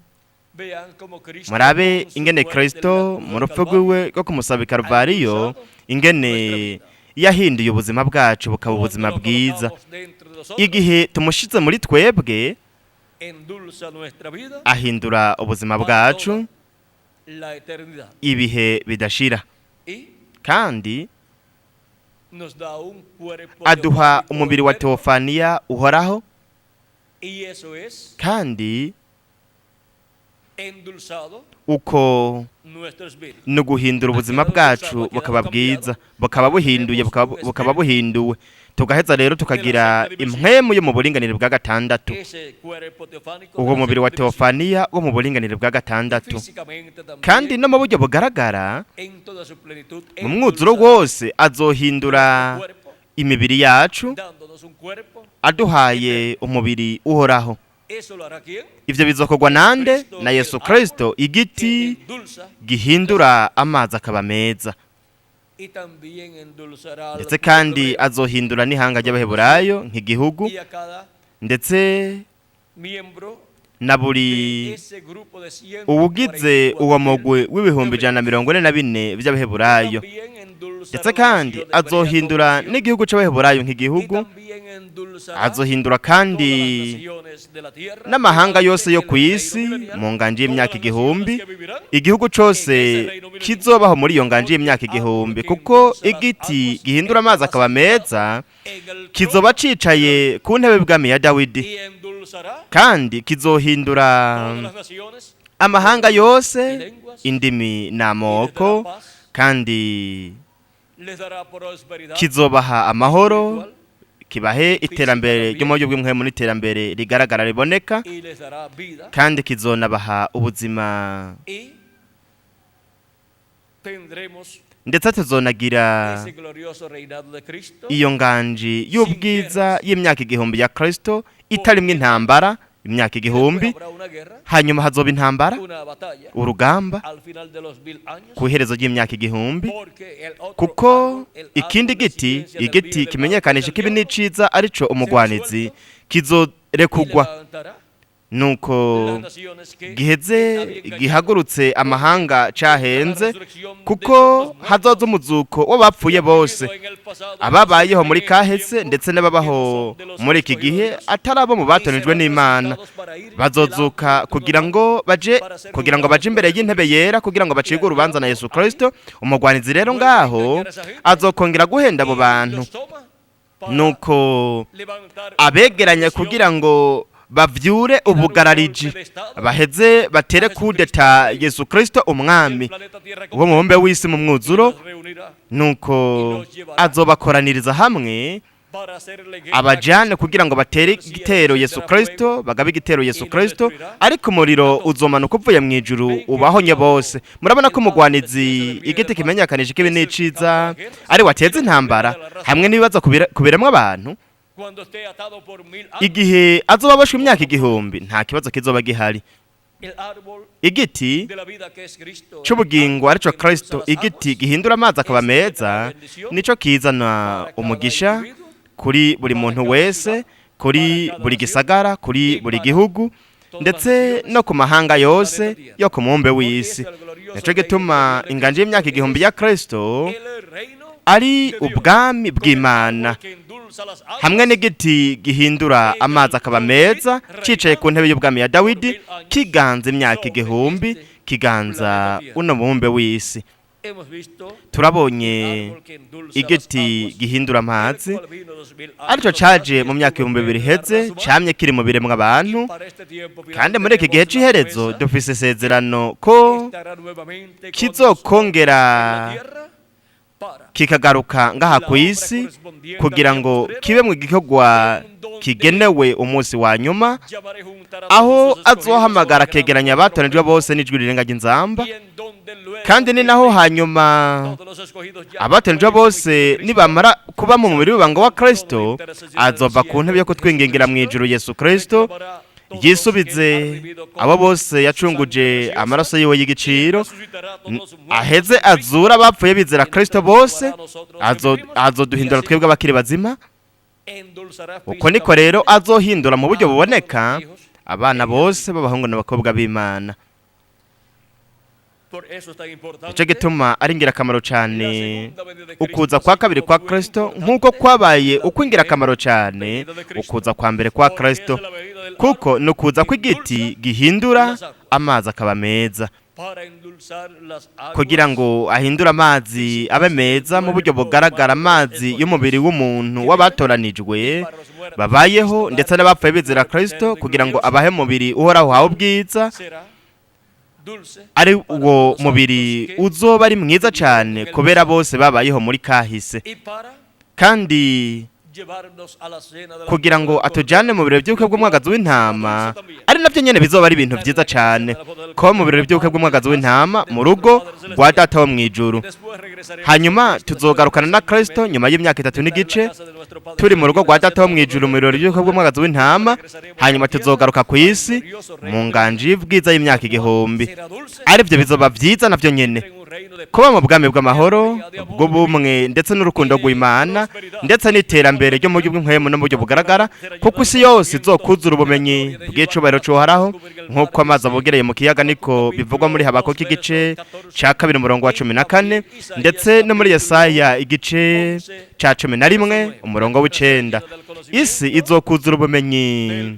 murabe ingene Kristo mu rupfu rwiwe rwo ku musaraba i Karuvariyo ingene Yahinduye ubuzima bwacu bukaba
Cuando
ubuzima
lo
bwiza.
colocamos dentro de nosotros,
Igihe tumushize muri twebwe,
endulza nuestra vida
ahindura ubuzima
para
bwacu
toda la eternidad
ibihe bidashira,
y
kandi
nos da un cuerpo
aduha
teofánico
umubiri wa
eterno,
teofaniya uhoraho,
y eso es
kandi
endulzado
uko
nuestro espíritu.
ni uguhindura ubuzima bwacu bukaba bwiza, bukaba buhinduye, bukaba buhinduwe, tugaheza rero tukagira impwemu yo mu buringanire bwa gatandatu,
Ese cuerpo teofánico de
uwo
la
mubiri wa
séptima dimensión.
teofaniya wo mu buringanire bwa gatandatu.
Físicamente también,
Kandi no mu buryo bugaragara,
en toda su plenitud,
mu mwuzuro
endulzará
wose azohindura
nuestro cuerpo,
imibiri yacu,
dándonos un cuerpo.
aduhaye umubiri uhoraho.
Eso lo hará quién?
Ivyo bizokorwa nande? Na Yesu Kristo,
Que
igiti
endulza
gihindura amazi akaba meza.
y también endulzará al
Ndetse
pueblo
kandi
hebreo
azohindura n'ihanga ry'Abaheburayo nk'igihugu,
y a cada
ndetse
miembro
na
de
buri
ese grupo de
uwugize
144
uwo
mil
mugwi w'ibihumbi 144 vy'Abaheburayo.
También endulzará
Ndetse
la
kandi
nación hebrea
azohindura
como nación,
n'igihugu c'Abaheburayo
y
nk'igihugu,
también endulzará
azohindura
todas
kandi
las naciones de la tierra
n'amahanga
durante
yose yo
el
ku
reino
isi
milenial,
mu nganji
todas
y'imyaka
las naciones
1000,
que vivirán
igihugu cose kizobaho muri iyo nganji y'imyaka 1000, kuko igiti gihindura amazi akaba meza
en el trono
kizoba cicaye ku ntebe bwami ya Dawidi,
y endulzará
kandi kizohindura
todas las naciones
amahanga yose, indimi
y les dará
n'amoko,
paz,
kandi
les dará prosperidad
kizobaha amahoro,
espiritual
kibahe iterambere ryo mu buryo bw'impwemu n'iterambere rigaragara riboneka,
y les dará vida
kandi kizonabaha ubuzima,
y tendremos
ndetse tuzonagira
ese glorioso reinado de Cristo
iyo nganji y'ubwiza y'imyaka 1000 ya Kristo itarimwo intambara, imyaka
Después
1000.
habrá una guerra,
Hanyuma hazoba intambara,
una batalla
urugamba
al final de los 1000 años,
ku iherezo ry'imyaka 1000,
porque el otro
kuko
árbol, el árbol
ikindi
de
giti,
ciencia del bien y
igiti
del mal,
kimenyekanisha
que es el
ikibi
diablo,
n'iciza, arico umugwanizi,
y
kizorekugwa,
levantará
nuko
las naciones que
giheze
habían engañado
gihagurutse amahanga
contra la
cahenze,
resurrección de
kuko
todos los muertos,
hazoza umuzuko w'abapfuye bose,
vivido en el pasado,
ababayeho muri
en el
kahese
tiempo,
ndetse
que no
n'ababaho
son de los
muri iki
escogidos
gihe
de Dios,
atari abo mu
y
batonejwe
serán
n'Imana,
resucitados para ir
bazozuka
delante del
kugira
trono
ngo baje
para ser
kugira ngo
juzgados
baje imbere
por
y'intebe yera, kugira ngo
Y
bacirwe
al
urubanza na
diablo
Yesu
ahí
Kristo. Umugwanizi rero
vuelve a
ngaho
engañar a esa gente
azokongera guhenda abo
y
bantu,
los toma para
nuko
levantar una
abegeranya
revolución
kugira ngo bavyure ubugarariji, baheze batere kudeta Yesu Kristo umwami
del planeta Tierra
wo mu mubumbe w'isi mu mwuzuro,
y los reunirá
nuko azobakoraniriza hamwe
para hacerle guerra
abajane kugira ngo batere igitero Yesu Kristo, bagabe igitero Yesu Kristo, ariko umuriro uzomanuka uvuye mu ijuru ubahonye bose. Murabona ko umugwanizi, igiti kimenyekanisha ikibi n'iciza, ari wateza intambara hamwe n'ibibazo kubiremwa abantu.
cuando esté atado por 1000 años,
Igihe azoba aboshwe imyaka 1000, nta kibazo kizoba gihari.
el árbol
Igiti
de la vida que es Cristo, el
c'ubugingo
árbol
arico
que endulza
Kristo,
las
igiti
aguas,
gihindura amazi akaba meza, nico kizana umugisha kuri buri muntu wese, kuri buri gisagara, kuri buri gihugu, ndetse no ku mahanga yose yo ku mubumbe w'isi. Nico gituma inganji y'imyaka 1000 ya Kristo
el reino
ari
de Dios,
ubwami
con el
bw'Imana,
árbol que endulza las aguas,
hamwe n'igiti gihindura amazi akaba meza, cicaye ku ntebe y'ubwami ya Dawidi, kiganza imyaka 1000, kiganza uno mubumbe w'isi.
hemos visto
Turabonye
el árbol que endulza las
igiti
aguas,
gihindura
el
amazi,
cual vino 2000 años
arico
atrás
caje
y
mu myaka
estuvo
2000
en la
iheze,
raza humana.
camye kiri mu biremwa abantu.
Y para este tiempo final
Kandi muri iki gihe
tenemos la
c'iherezo
promesa
dufise isezerano ko
estará nuevamente con
kizokongera
nosotros en la tierra para
kikagaruka ngaha ku isi, kugira ngo kibe mu gikorwa kigenewe umunsi wa nyuma,
llamaré juntar a
aho
todos sus escogidos
azohamagara
con gran
akegeranya abatonejwe
trompeta,
bose n'ijwi rirenga ry'inzamba.
y en donde luego
Kandi ni naho hanyuma
todos los escogidos ya
abatonejwe
hayan
bose
Cristo,
nibamara kuba mu mubiri w'ibanga wa Kristo, azova ku ntebe yo kutwingingira mu ijuru Yesu Kristo,
reclamará todos los
yisubize
que han vivido con
abo bose
su
yacunguje
sangre
amaraso
preciosa,
yiwe y'igiciro,
resucitará a todos los muertos
aheze
en Cristo,
azura abapfuye bizera Kristo bose, azoduhindura twebwe abakiri bazima.
Endulzará
Uko niko rero azohindura mu buryo buboneka abana bose b'abahungu n'abakobwa b'Imana. Nicyo gituma ari ingirakamaro cyane ukuza kwa kabiri kwa Kristo, nk'uko kwabaye uko ingirakamaro cyane ukuza kwa mbere kwa Kristo, kuko ni ukuza kw'igiti gihindura amazi akaba meza, kugira ngo ahindure amazi abe meza mu buryo bugaragara, amazi y'umubiri w'umuntu w'abatoranijwe babayeho ndetse n'abapfuye bizera Kristo, kugira ngo abahe umubiri uhoraho hawe ubwiza, ari uwo mubiri uzoba ari mwiza cyane kubera bose babayeho muri kahise, kandi kugira ngo atujyane mu birori by'ubukwe bw'umwagazi w'intama, ari nabyo nyine bizoba ari ibintu byiza cyane kuba mu birori by'ubukwe bw'umwagazi w'intama mu rugo rwa Data wo mu ijuru. Hanyuma tuzogarukana na Kristo nyuma y'imyaka 3 n'igice turi mu rugo rwa Data wo mu ijuru mu birori by'ubukwe bw'umwagazi w'intama. Hanyuma tuzogaruka ku isi mu nganji y'ubwiza y'imyaka 1000, aribyo bizoba byiza nabyo nyine kuba mu bwami bw'amahoro, bw'ubumwe ndetse n'urukundo rw'Imana, ndetse n'iterambere ryo mu buryo bw'impwemu no mu buryo bugaragara, kuko isi yose izokuzura ubumenyi bw'icubahiro c'Uhoraho nk'uko amazi abogereye mu kiyaga. Niko bivugwa muri Habakuki igice ca 2 umurongo wa 14, ndetse no muri Yesaya igice ca 11 umurongo w'9. Isi izokuzura ubumenyi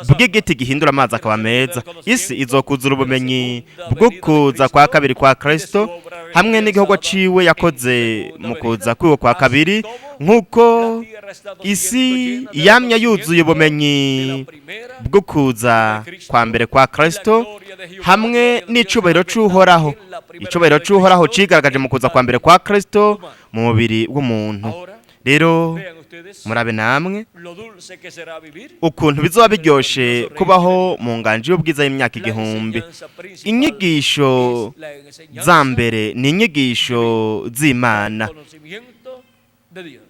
bw'igiti gihindura amazi akaba meza. Isi izokuzura ubumenyi bw'ukuza kwa kabiri kwa Kristo hamwe n'igikorwa ciwe yakoze mu kuza kwiwe kwa kabiri, nk'uko isi yamye yuzuye ubumenyi bwo kuza kwa mbere kwa Kristo hamwe n'icubahiro c'Uhoraho. Icubahiro c'Uhoraho cigaragaje mu kuza kwa mbere kwa Kristo mu mubiri w'umuntu. Rero murabe namwe ukuntu bizoba biryoshe kubaho mu nganji y'ubwiza y'imyaka 1000. Inyigisho za mbere ni inyigisho z'Imana,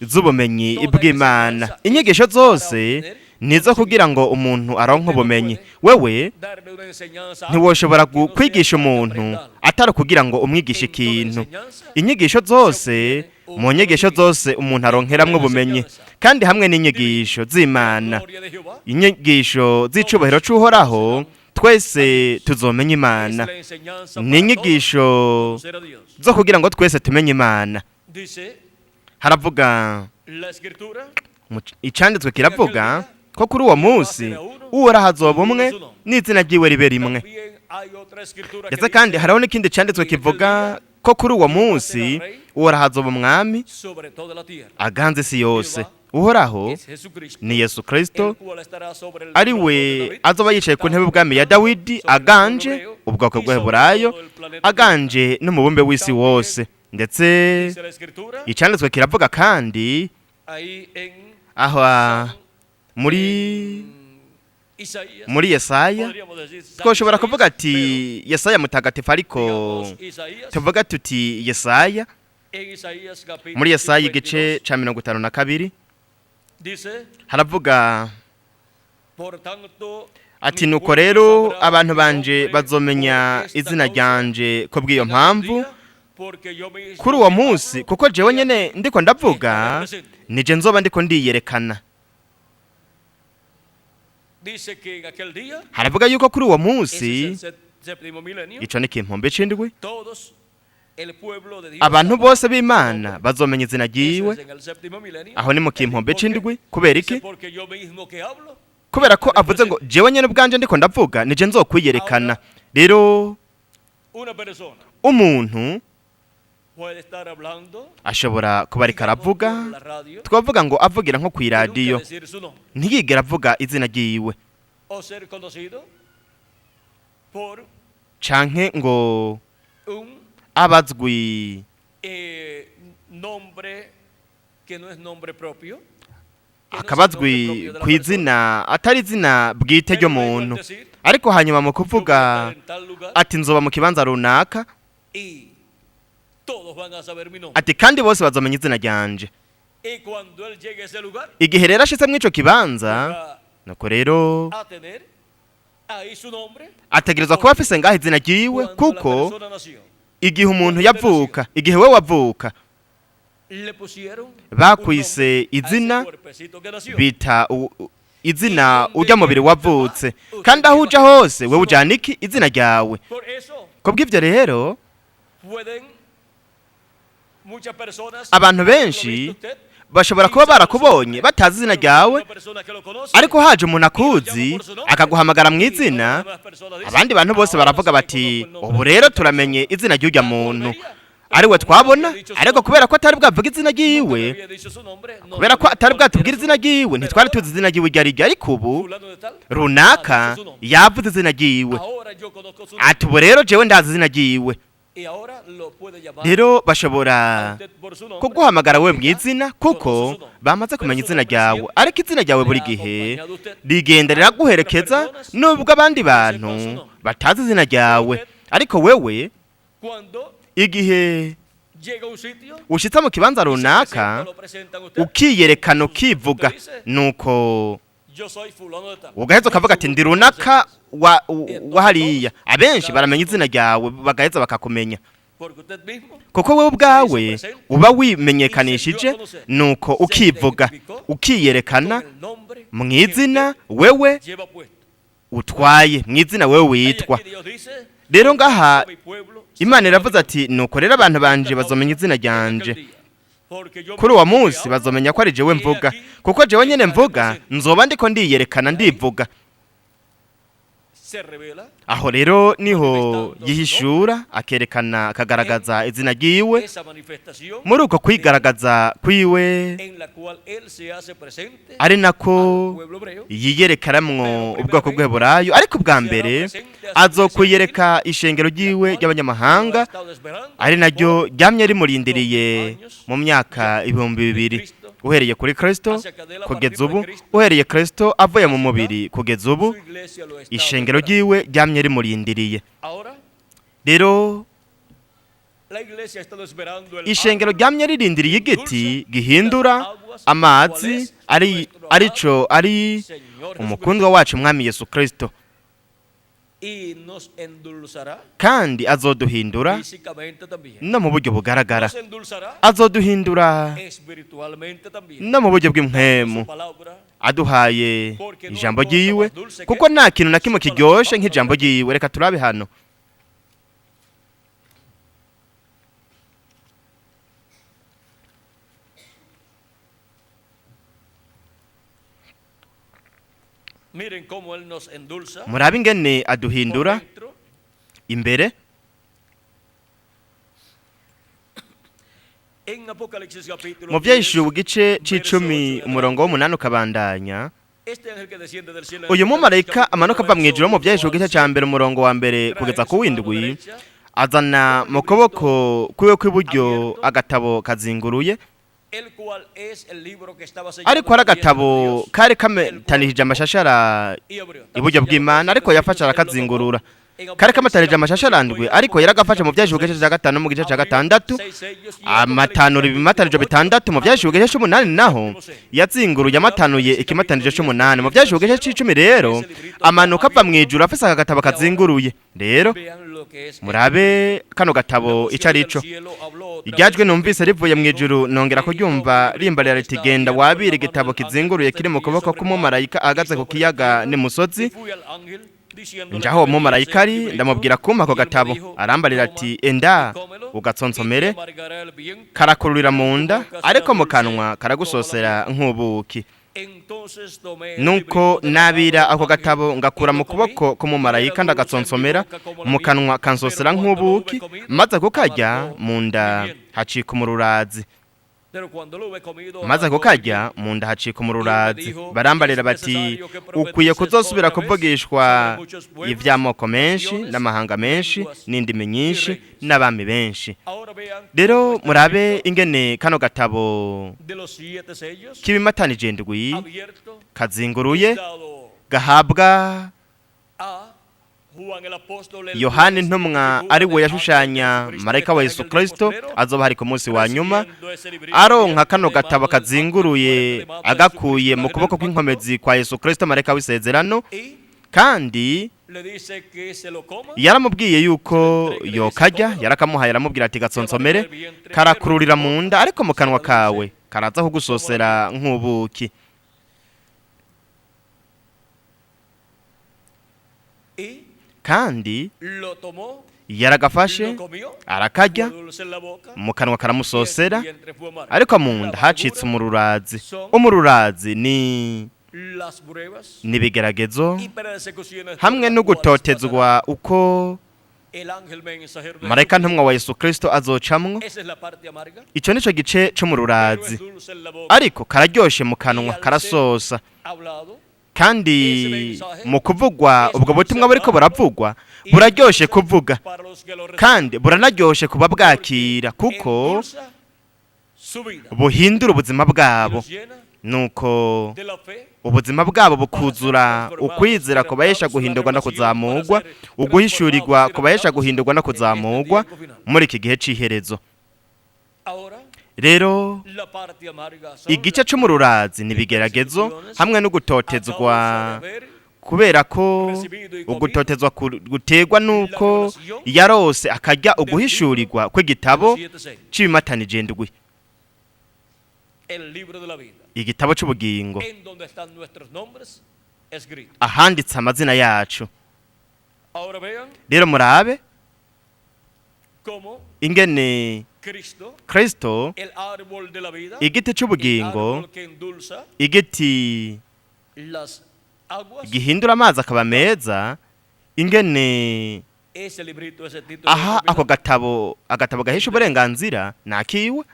z'ubumenyi bw'Imana. Inyigisho zose ni izo kugira ngo umuntu aronke ubumenyi. Wewe ntiwoshobora kwigisha umuntu atari kugira ngo umwigishe ikintu. Inyigisho zose, mu nyigisho zose umuntu aronkeramwo ubumenyi, kandi hamwe n'inyigisho z'Imana, inyigisho z'icubahiro c'Uhoraho, twese tuzomenya Imana. Ni inyigisho zo kugira ngo twese tumenye Imana. Haravuga icanditswe kiravuga ko kuri uwo munsi Uhoraho azoba umwe n'izina ryiwe ribe rimwe. Ndetse kandi hariho n'ikindi canditswe kivuga ko kuri uwo munsi Uhoraho azoba umwami aganze isi yose. Uhoraho ni Yesu Kristo, ari we azoba yicaye ku ntebe ubwami ya Dawidi, aganje ubwoko bw'Heburayo, aganje n'umubumbe w'isi wose. Ndetse icanditswe kiravuga kandi aho muri Yesaya, twoshobora kuvuga ati Yesaya mutagatifu, ariko tuvuga tuti Yesaya, muri Yesaya igice ca 52 haravuga ati: "Nuko rero abantu banje bazomenya izina ryanje ko bw'iyo mpamvu kuri uwo munsi, kuko jewe nyene ndiko ndavuga, nije nzoba ndiko ndiyerekana."
Dice que en aquel día,
Haravuga yuko kuri uwo
ese
munsi,
es el séptimo milenio,
ico ni ikimpombe c'indwi,
todos el pueblo de Dios
abantu
sabrá.
bose b'Imana bazomenya izina ryiwe.
Ese es en el séptimo milenio.
Aho ni mu kimpombe c'indwi. Kubera iki?
Dice, porque yo mismo que hablo,
Kubera ko avuze ngo jewe nyene ubwanje ndiko ndavuga, nije nzokwiyerekana. Rero
una persona
umuntu
puede estar hablando
ashobora kuba ariko aravuga,
por la radio,
twavuga ngo avugira nko
y
kw'iradiyo,
nunca decir su nombre,
ntiyigera avuga izina ryiwe,
o ser conocido por
canke ngo
un
abazwi
nombre que no es nombre propio, que no es el nombre
akabazwi
propio de la
ku izina atari izina bwite ry'umuntu. Ariko hanyuma mu kuvuga
persona. Yo voy a estar en tal lugar
ati nzoba mu kibanza runaka,
y todos van a saber mi nombre.
ati kandi bose bazomenya izina ryanje.
Y cuando él llegue a ese lugar,
Igihe rero ashitse mw'ico kibanza,
va
nuko rero
a tener ahí su nombre.
ategerezwa kuba afise ngaho izina ryiwe,
Cuando la
kuko
persona nació,
igihe umuntu yavuka, igihe we wavuka,
le pusieron
bakwise
un nombre a ese
izina,
cuerpecito que nació.
bita izina urya mubiri wavutse. Kandi aho uja hose wewe ujana iki? Izina ryawe.
Por eso,
Kubw'ivyo rero,
Pueden muchas personas
abantu
haberlo
benshi
visto usted,
bashobora kuba barakubonye batazi izina ryawe,
una persona que lo conoce,
ariko haje umuntu akuzi akaguhamagara mu izina, abandi bantu bose baravuga bati ubu rero turamenye izina ry'urya muntu ariwe twabona. Ariko kubera ko atari bwavuga izina ryiwe, kubera ko atari bwatubwira izina ryiwe, ntitwari tuzi izina ryiwe iryo ari ryo. Ariko ubu runaka yavuze izina ryiwe, ati ubu rero jewe ndazi izina ryiwe. Rero bashobora kuguhamagara we mu izina kuko bamaze kumenya izina ryawe, ariko izina ryawe buri gihe rigenda riraguherekeza nubwo abandi bantu batazi izina ryawe. Ariko wewe igihe ushitse mu kibanza runaka ukiyerekana ukivuga, nuko ugaheza ukavuga ati ndi runaka wa hariya, abenshi baramenya izina ryawe bagaheza bakakumenya, kuko wowe ubwawe uba wimenyekanishije, nuko ukivuga ukiyerekana mu izina wewe utwaye, mu izina wewe witwa. Rero ngaha Imana iravuze ati nuko rero abantu banje bazomenya izina ryanje kuri uwo munsi, bazomenya ko ari jewe mvuga, kuko jewe nyene mvuga nzoba ndiko ndiyerekana ndivuga. Aho rero niho yihishura akerekana akagaragaza izina ryiwe. Muri uko kwigaragaza kwiwe ari nako yiyerekanamwo ubwoko bw'Heburayo, ariko ubwa mbere azokwiyereka ishengero ryiwe ry'abanyamahanga, ari naryo ryamye rimurindiriye mu myaka 2000, uhereye kuri Kristo kugeza ubu, uhereye Kristo avuye mu mubiri kugeza ubu, ishengero ryiwe ryamye rimurindiriye. Rero ishengero ryamye ririndiriye igiti gihindura amazi, ari arico ari umukundwa wacu Mwami Yesu Kristo, kandi azoduhindura no mu buryo bugaragara, azoduhindura no mu buryo bw'impwemu, aduhaye ijambo ryiwe, kuko nta kintu na kimwe kiryoshe nk'ijambo ryiwe. Reka turabe hano.
Miren cómo él nos endulza
Murabe ingene
por
aduhindura
dentro.
imbere.
En Apocalipsis capítulo
Mu Vyahishuwe
10,
igice c'icumi umurongo w'8 ukabandanya,
este ángel que desciende del cielo en
uyu
Apocalipsis
mumarayika
capítulo
amanuka ava
verso
mw'ijuru mu Vyahishuwe igice ca mbere umurongo wa mbere
8,
kugeza
trae
ku
en su mano
w'indwi,
derecha
azana mu kuboko kwiwe kw'iburyo agatabo kazinguruye,
el cual es el libro que estaba sellado
ariko ari
en la diestra de
agatabo
Dios,
kari kametanishije amashashara
y abrió. Estaba
iburyo
sellado
bw'Imana,
con
ariko
siete
yafashe
sellos, él lo
arakazingurura.
tomó. En
Kari
Apocalipsis
kamatanije
capítulo
amashashara
5
ndwi,
y
ariko yaragafashe mu
Apocalipsis
Vyahishuwe igice ca gatanu no mu gice ca
abrió
gatandatu,
seis sellos y
amatanura
Apocalipsis
ibimatanije
capítulo
bitandatu. Mu
8,
Vyahishuwe igice c'umunani naho yazinguruye amatanuye ikimatanije c'umunani. Mu Vyahishuwe igice c'icumi rero amanuka ava mw'ijuru afise aka gatabo kazinguruye. Rero
vean lo que es
murabe kano gatabo ico arico. Iryajwe numvise rivuye mu ijuru nongera kuryumva rimbarira riti genda wabire igitabo kizinguruye kiri mu kuboko k'umumarayika ahagaze ku kiyaga n'imusozi. Njaho uwo mumarayika ari ndamubwira kumpa ako gatabo, arambarira ati enda ugatsonsomere, karakururira mu nda ariko mu kanwa karagusosera nk'ubuki. Nuko nabira ako gatabo ngakura mu kuboko k'umumarayika ndagatsonsomera, mu kanwa kansosera nk'ubuki, maze kukarya mu nda hacika umururazi. Maze kukarya mu nda hacika umururazi. Barambarira bati ukwiye kuzosubira kuvugishwa ivy'amoko menshi n'amahanga menshi n'indimi nyinshi n'abami benshi. Rero murabe ingene kano gatabo k'ibimatanije ndwi kazinguruye gahabwa Yohana intumwa ari we yashushanya marayika wa Yesu Kristo azoba hari ku munsi wa nyuma, aronka kano gatabo kazinguruye agakuye mu kuboko kw'inkomezi kwa Yesu Kristo marayika w'isezerano, kandi yaramubwiye yuko yokarya, yarakamuhaye aramubwira ati gatsonsomere, karakururira mu nda ariko mu kanwa kawe karaza kugusosera nk'ubuki. Kandi
Lo tomó,
yaragafashe,
lo comió,
arakarya,
fue dulce en la boca,
mu kanwa
y en su
karamusosera,
vientre fue amargo.
ariko mu nda
La
hacitse
amargura
umururazi. Umururazi ni
las pruebas
n'ibigeragezo
y persecuciones por
hamwe
las
no
cuales
gutotezwa uko
pasará el ángel mensajero de
marayika
Jesucristo.
ntumwa wa Yesu Kristo azocamwo.
Esa es la parte amarga,
Ico nico gice
pero es
c'umururazi,
dulce en la boca.
ariko kararyoshe mu kanwa, karasosa.
Hablado
Kandi mu kuvugwa ubwo butumwa buriko buravugwa, buraryoshe kuvuga
para los que lo reciben,
kandi buranaryoshe kuba bwakira, kuko
endulza su vida
buhindura ubuzima
y
bwabo.
los llena
Nuko
de la fe
ubuzima bwabo bukuzura ukwizera kubahesha guhindurwa no kuzamurwa, uguhishurirwa kubahesha guhindurwa no kuzamurwa muri iki gihe c'iherezo.
Ahora
Rero
la parte amarga son
igice
las
c'umururazi ni ibigeragezo hamwe no
a
gutotezwa,
causa de haber
kubera ko ugutotezwa guterwa nuko yarose akarya uguhishurirwa kw'igitabo
siete sellos,
c'ibimatanije ndwi,
el libro de la vida,
igitabo c'ubugingo,
en donde están nuestros nombres escritos.
Ahanditse amazina yacu.
Ahora vean
Rero murabe
cómo
ingene
Cristo,
Kristo,
el árbol de la vida,
igiti
el
c'ubugingo,
árbol que endulza
igiti
las aguas,
gihindura amazi akaba meza, ingene
ese librito, ese título de
aha ako
propiedad,
gatabo, agatabo gahisha uburenganzira nakiwe,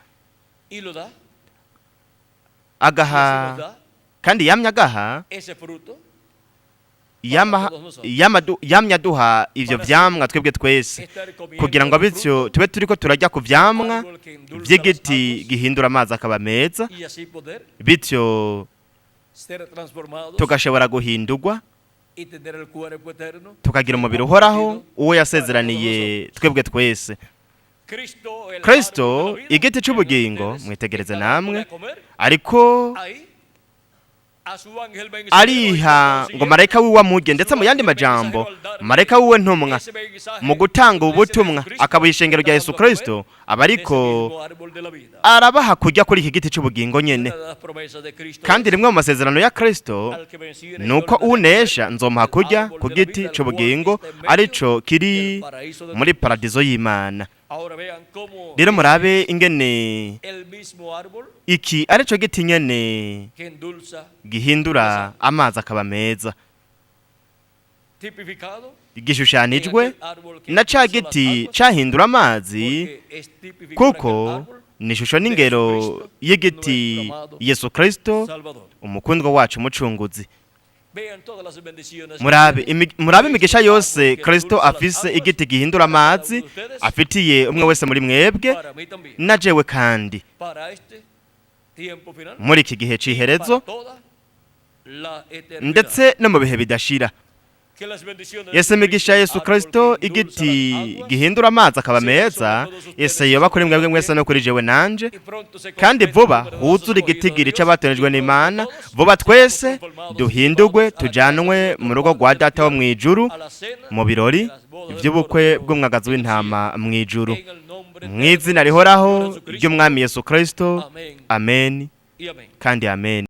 y lo da, y así
agaha
nos da
kandi yamye agaha
ese fruto
yamye aduha ivyo vyamwa twebwe twese,
estar comiendo
kugira ngo
el
bityo
fruto
tube turiko turarya ku vyamwa
árbol que endulza las
vy'igiti
aguas,
gihindura amazi akaba meza,
y así poder
bityo
ser transformados
tugashobora guhindurwa,
y tener el cuerpo eterno
tukagira umubiri uhoraho uwo yasezeraniye twebwe twese.
Cristo, el
Kristo,
árbol de la vida,
igiti c'ubugingo,
ustedes
mwitegereze
está dándole
namwe,
a comer
ariko
ahí a su ángel mensajero,
ariha
y
ngo marayika wiwe amurye. Ndetse mu yandi majambo, marayika wiwe ntumwa mu gutanga ubu butumwa akabuha ishengero rya Yesu Kristo, aba ariko arabaha kurya kuri iki giti c'ubugingo nyene. Kandi rimwe mu masezerano ya Kristo nuko unesha nzomuha kurya ku giti c'ubugingo, arico kiri muri paradizo y'Imana. Rero murabe ingene iki arico giti nyene gihindura amazi akaba meza, gishushanijwe na ca giti cahindura amazi, kuko ni ishusho n'ingero y'igiti Yesu Kristo, umukundwa wacu, umucunguzi. Murabe murabe imigisha yose Kristo afise, igiti gihindura amazi, afitiye umwe wese muri mwebwe na jewe, kandi muri iki gihe c'iherezo, ndetse no mu bihe bidashira. Yesu, imigisha ya Yesu Kristo, igiti gihindura amazi akaba meza, ese yoba kuri mwebwe mwese no kuri jewe nanje. Kandi vuba huzure igitigiri c'abatonejwe n'Imana, vuba twese duhindurwe tujanwe mu rugo rwa Data wo mw'ijuru, mu birori vy'ubukwe bw'umwagazi w'intama mw'ijuru, mw'izina rihoraho ry'Umwami Yesu Kristo. Amen kandi amen.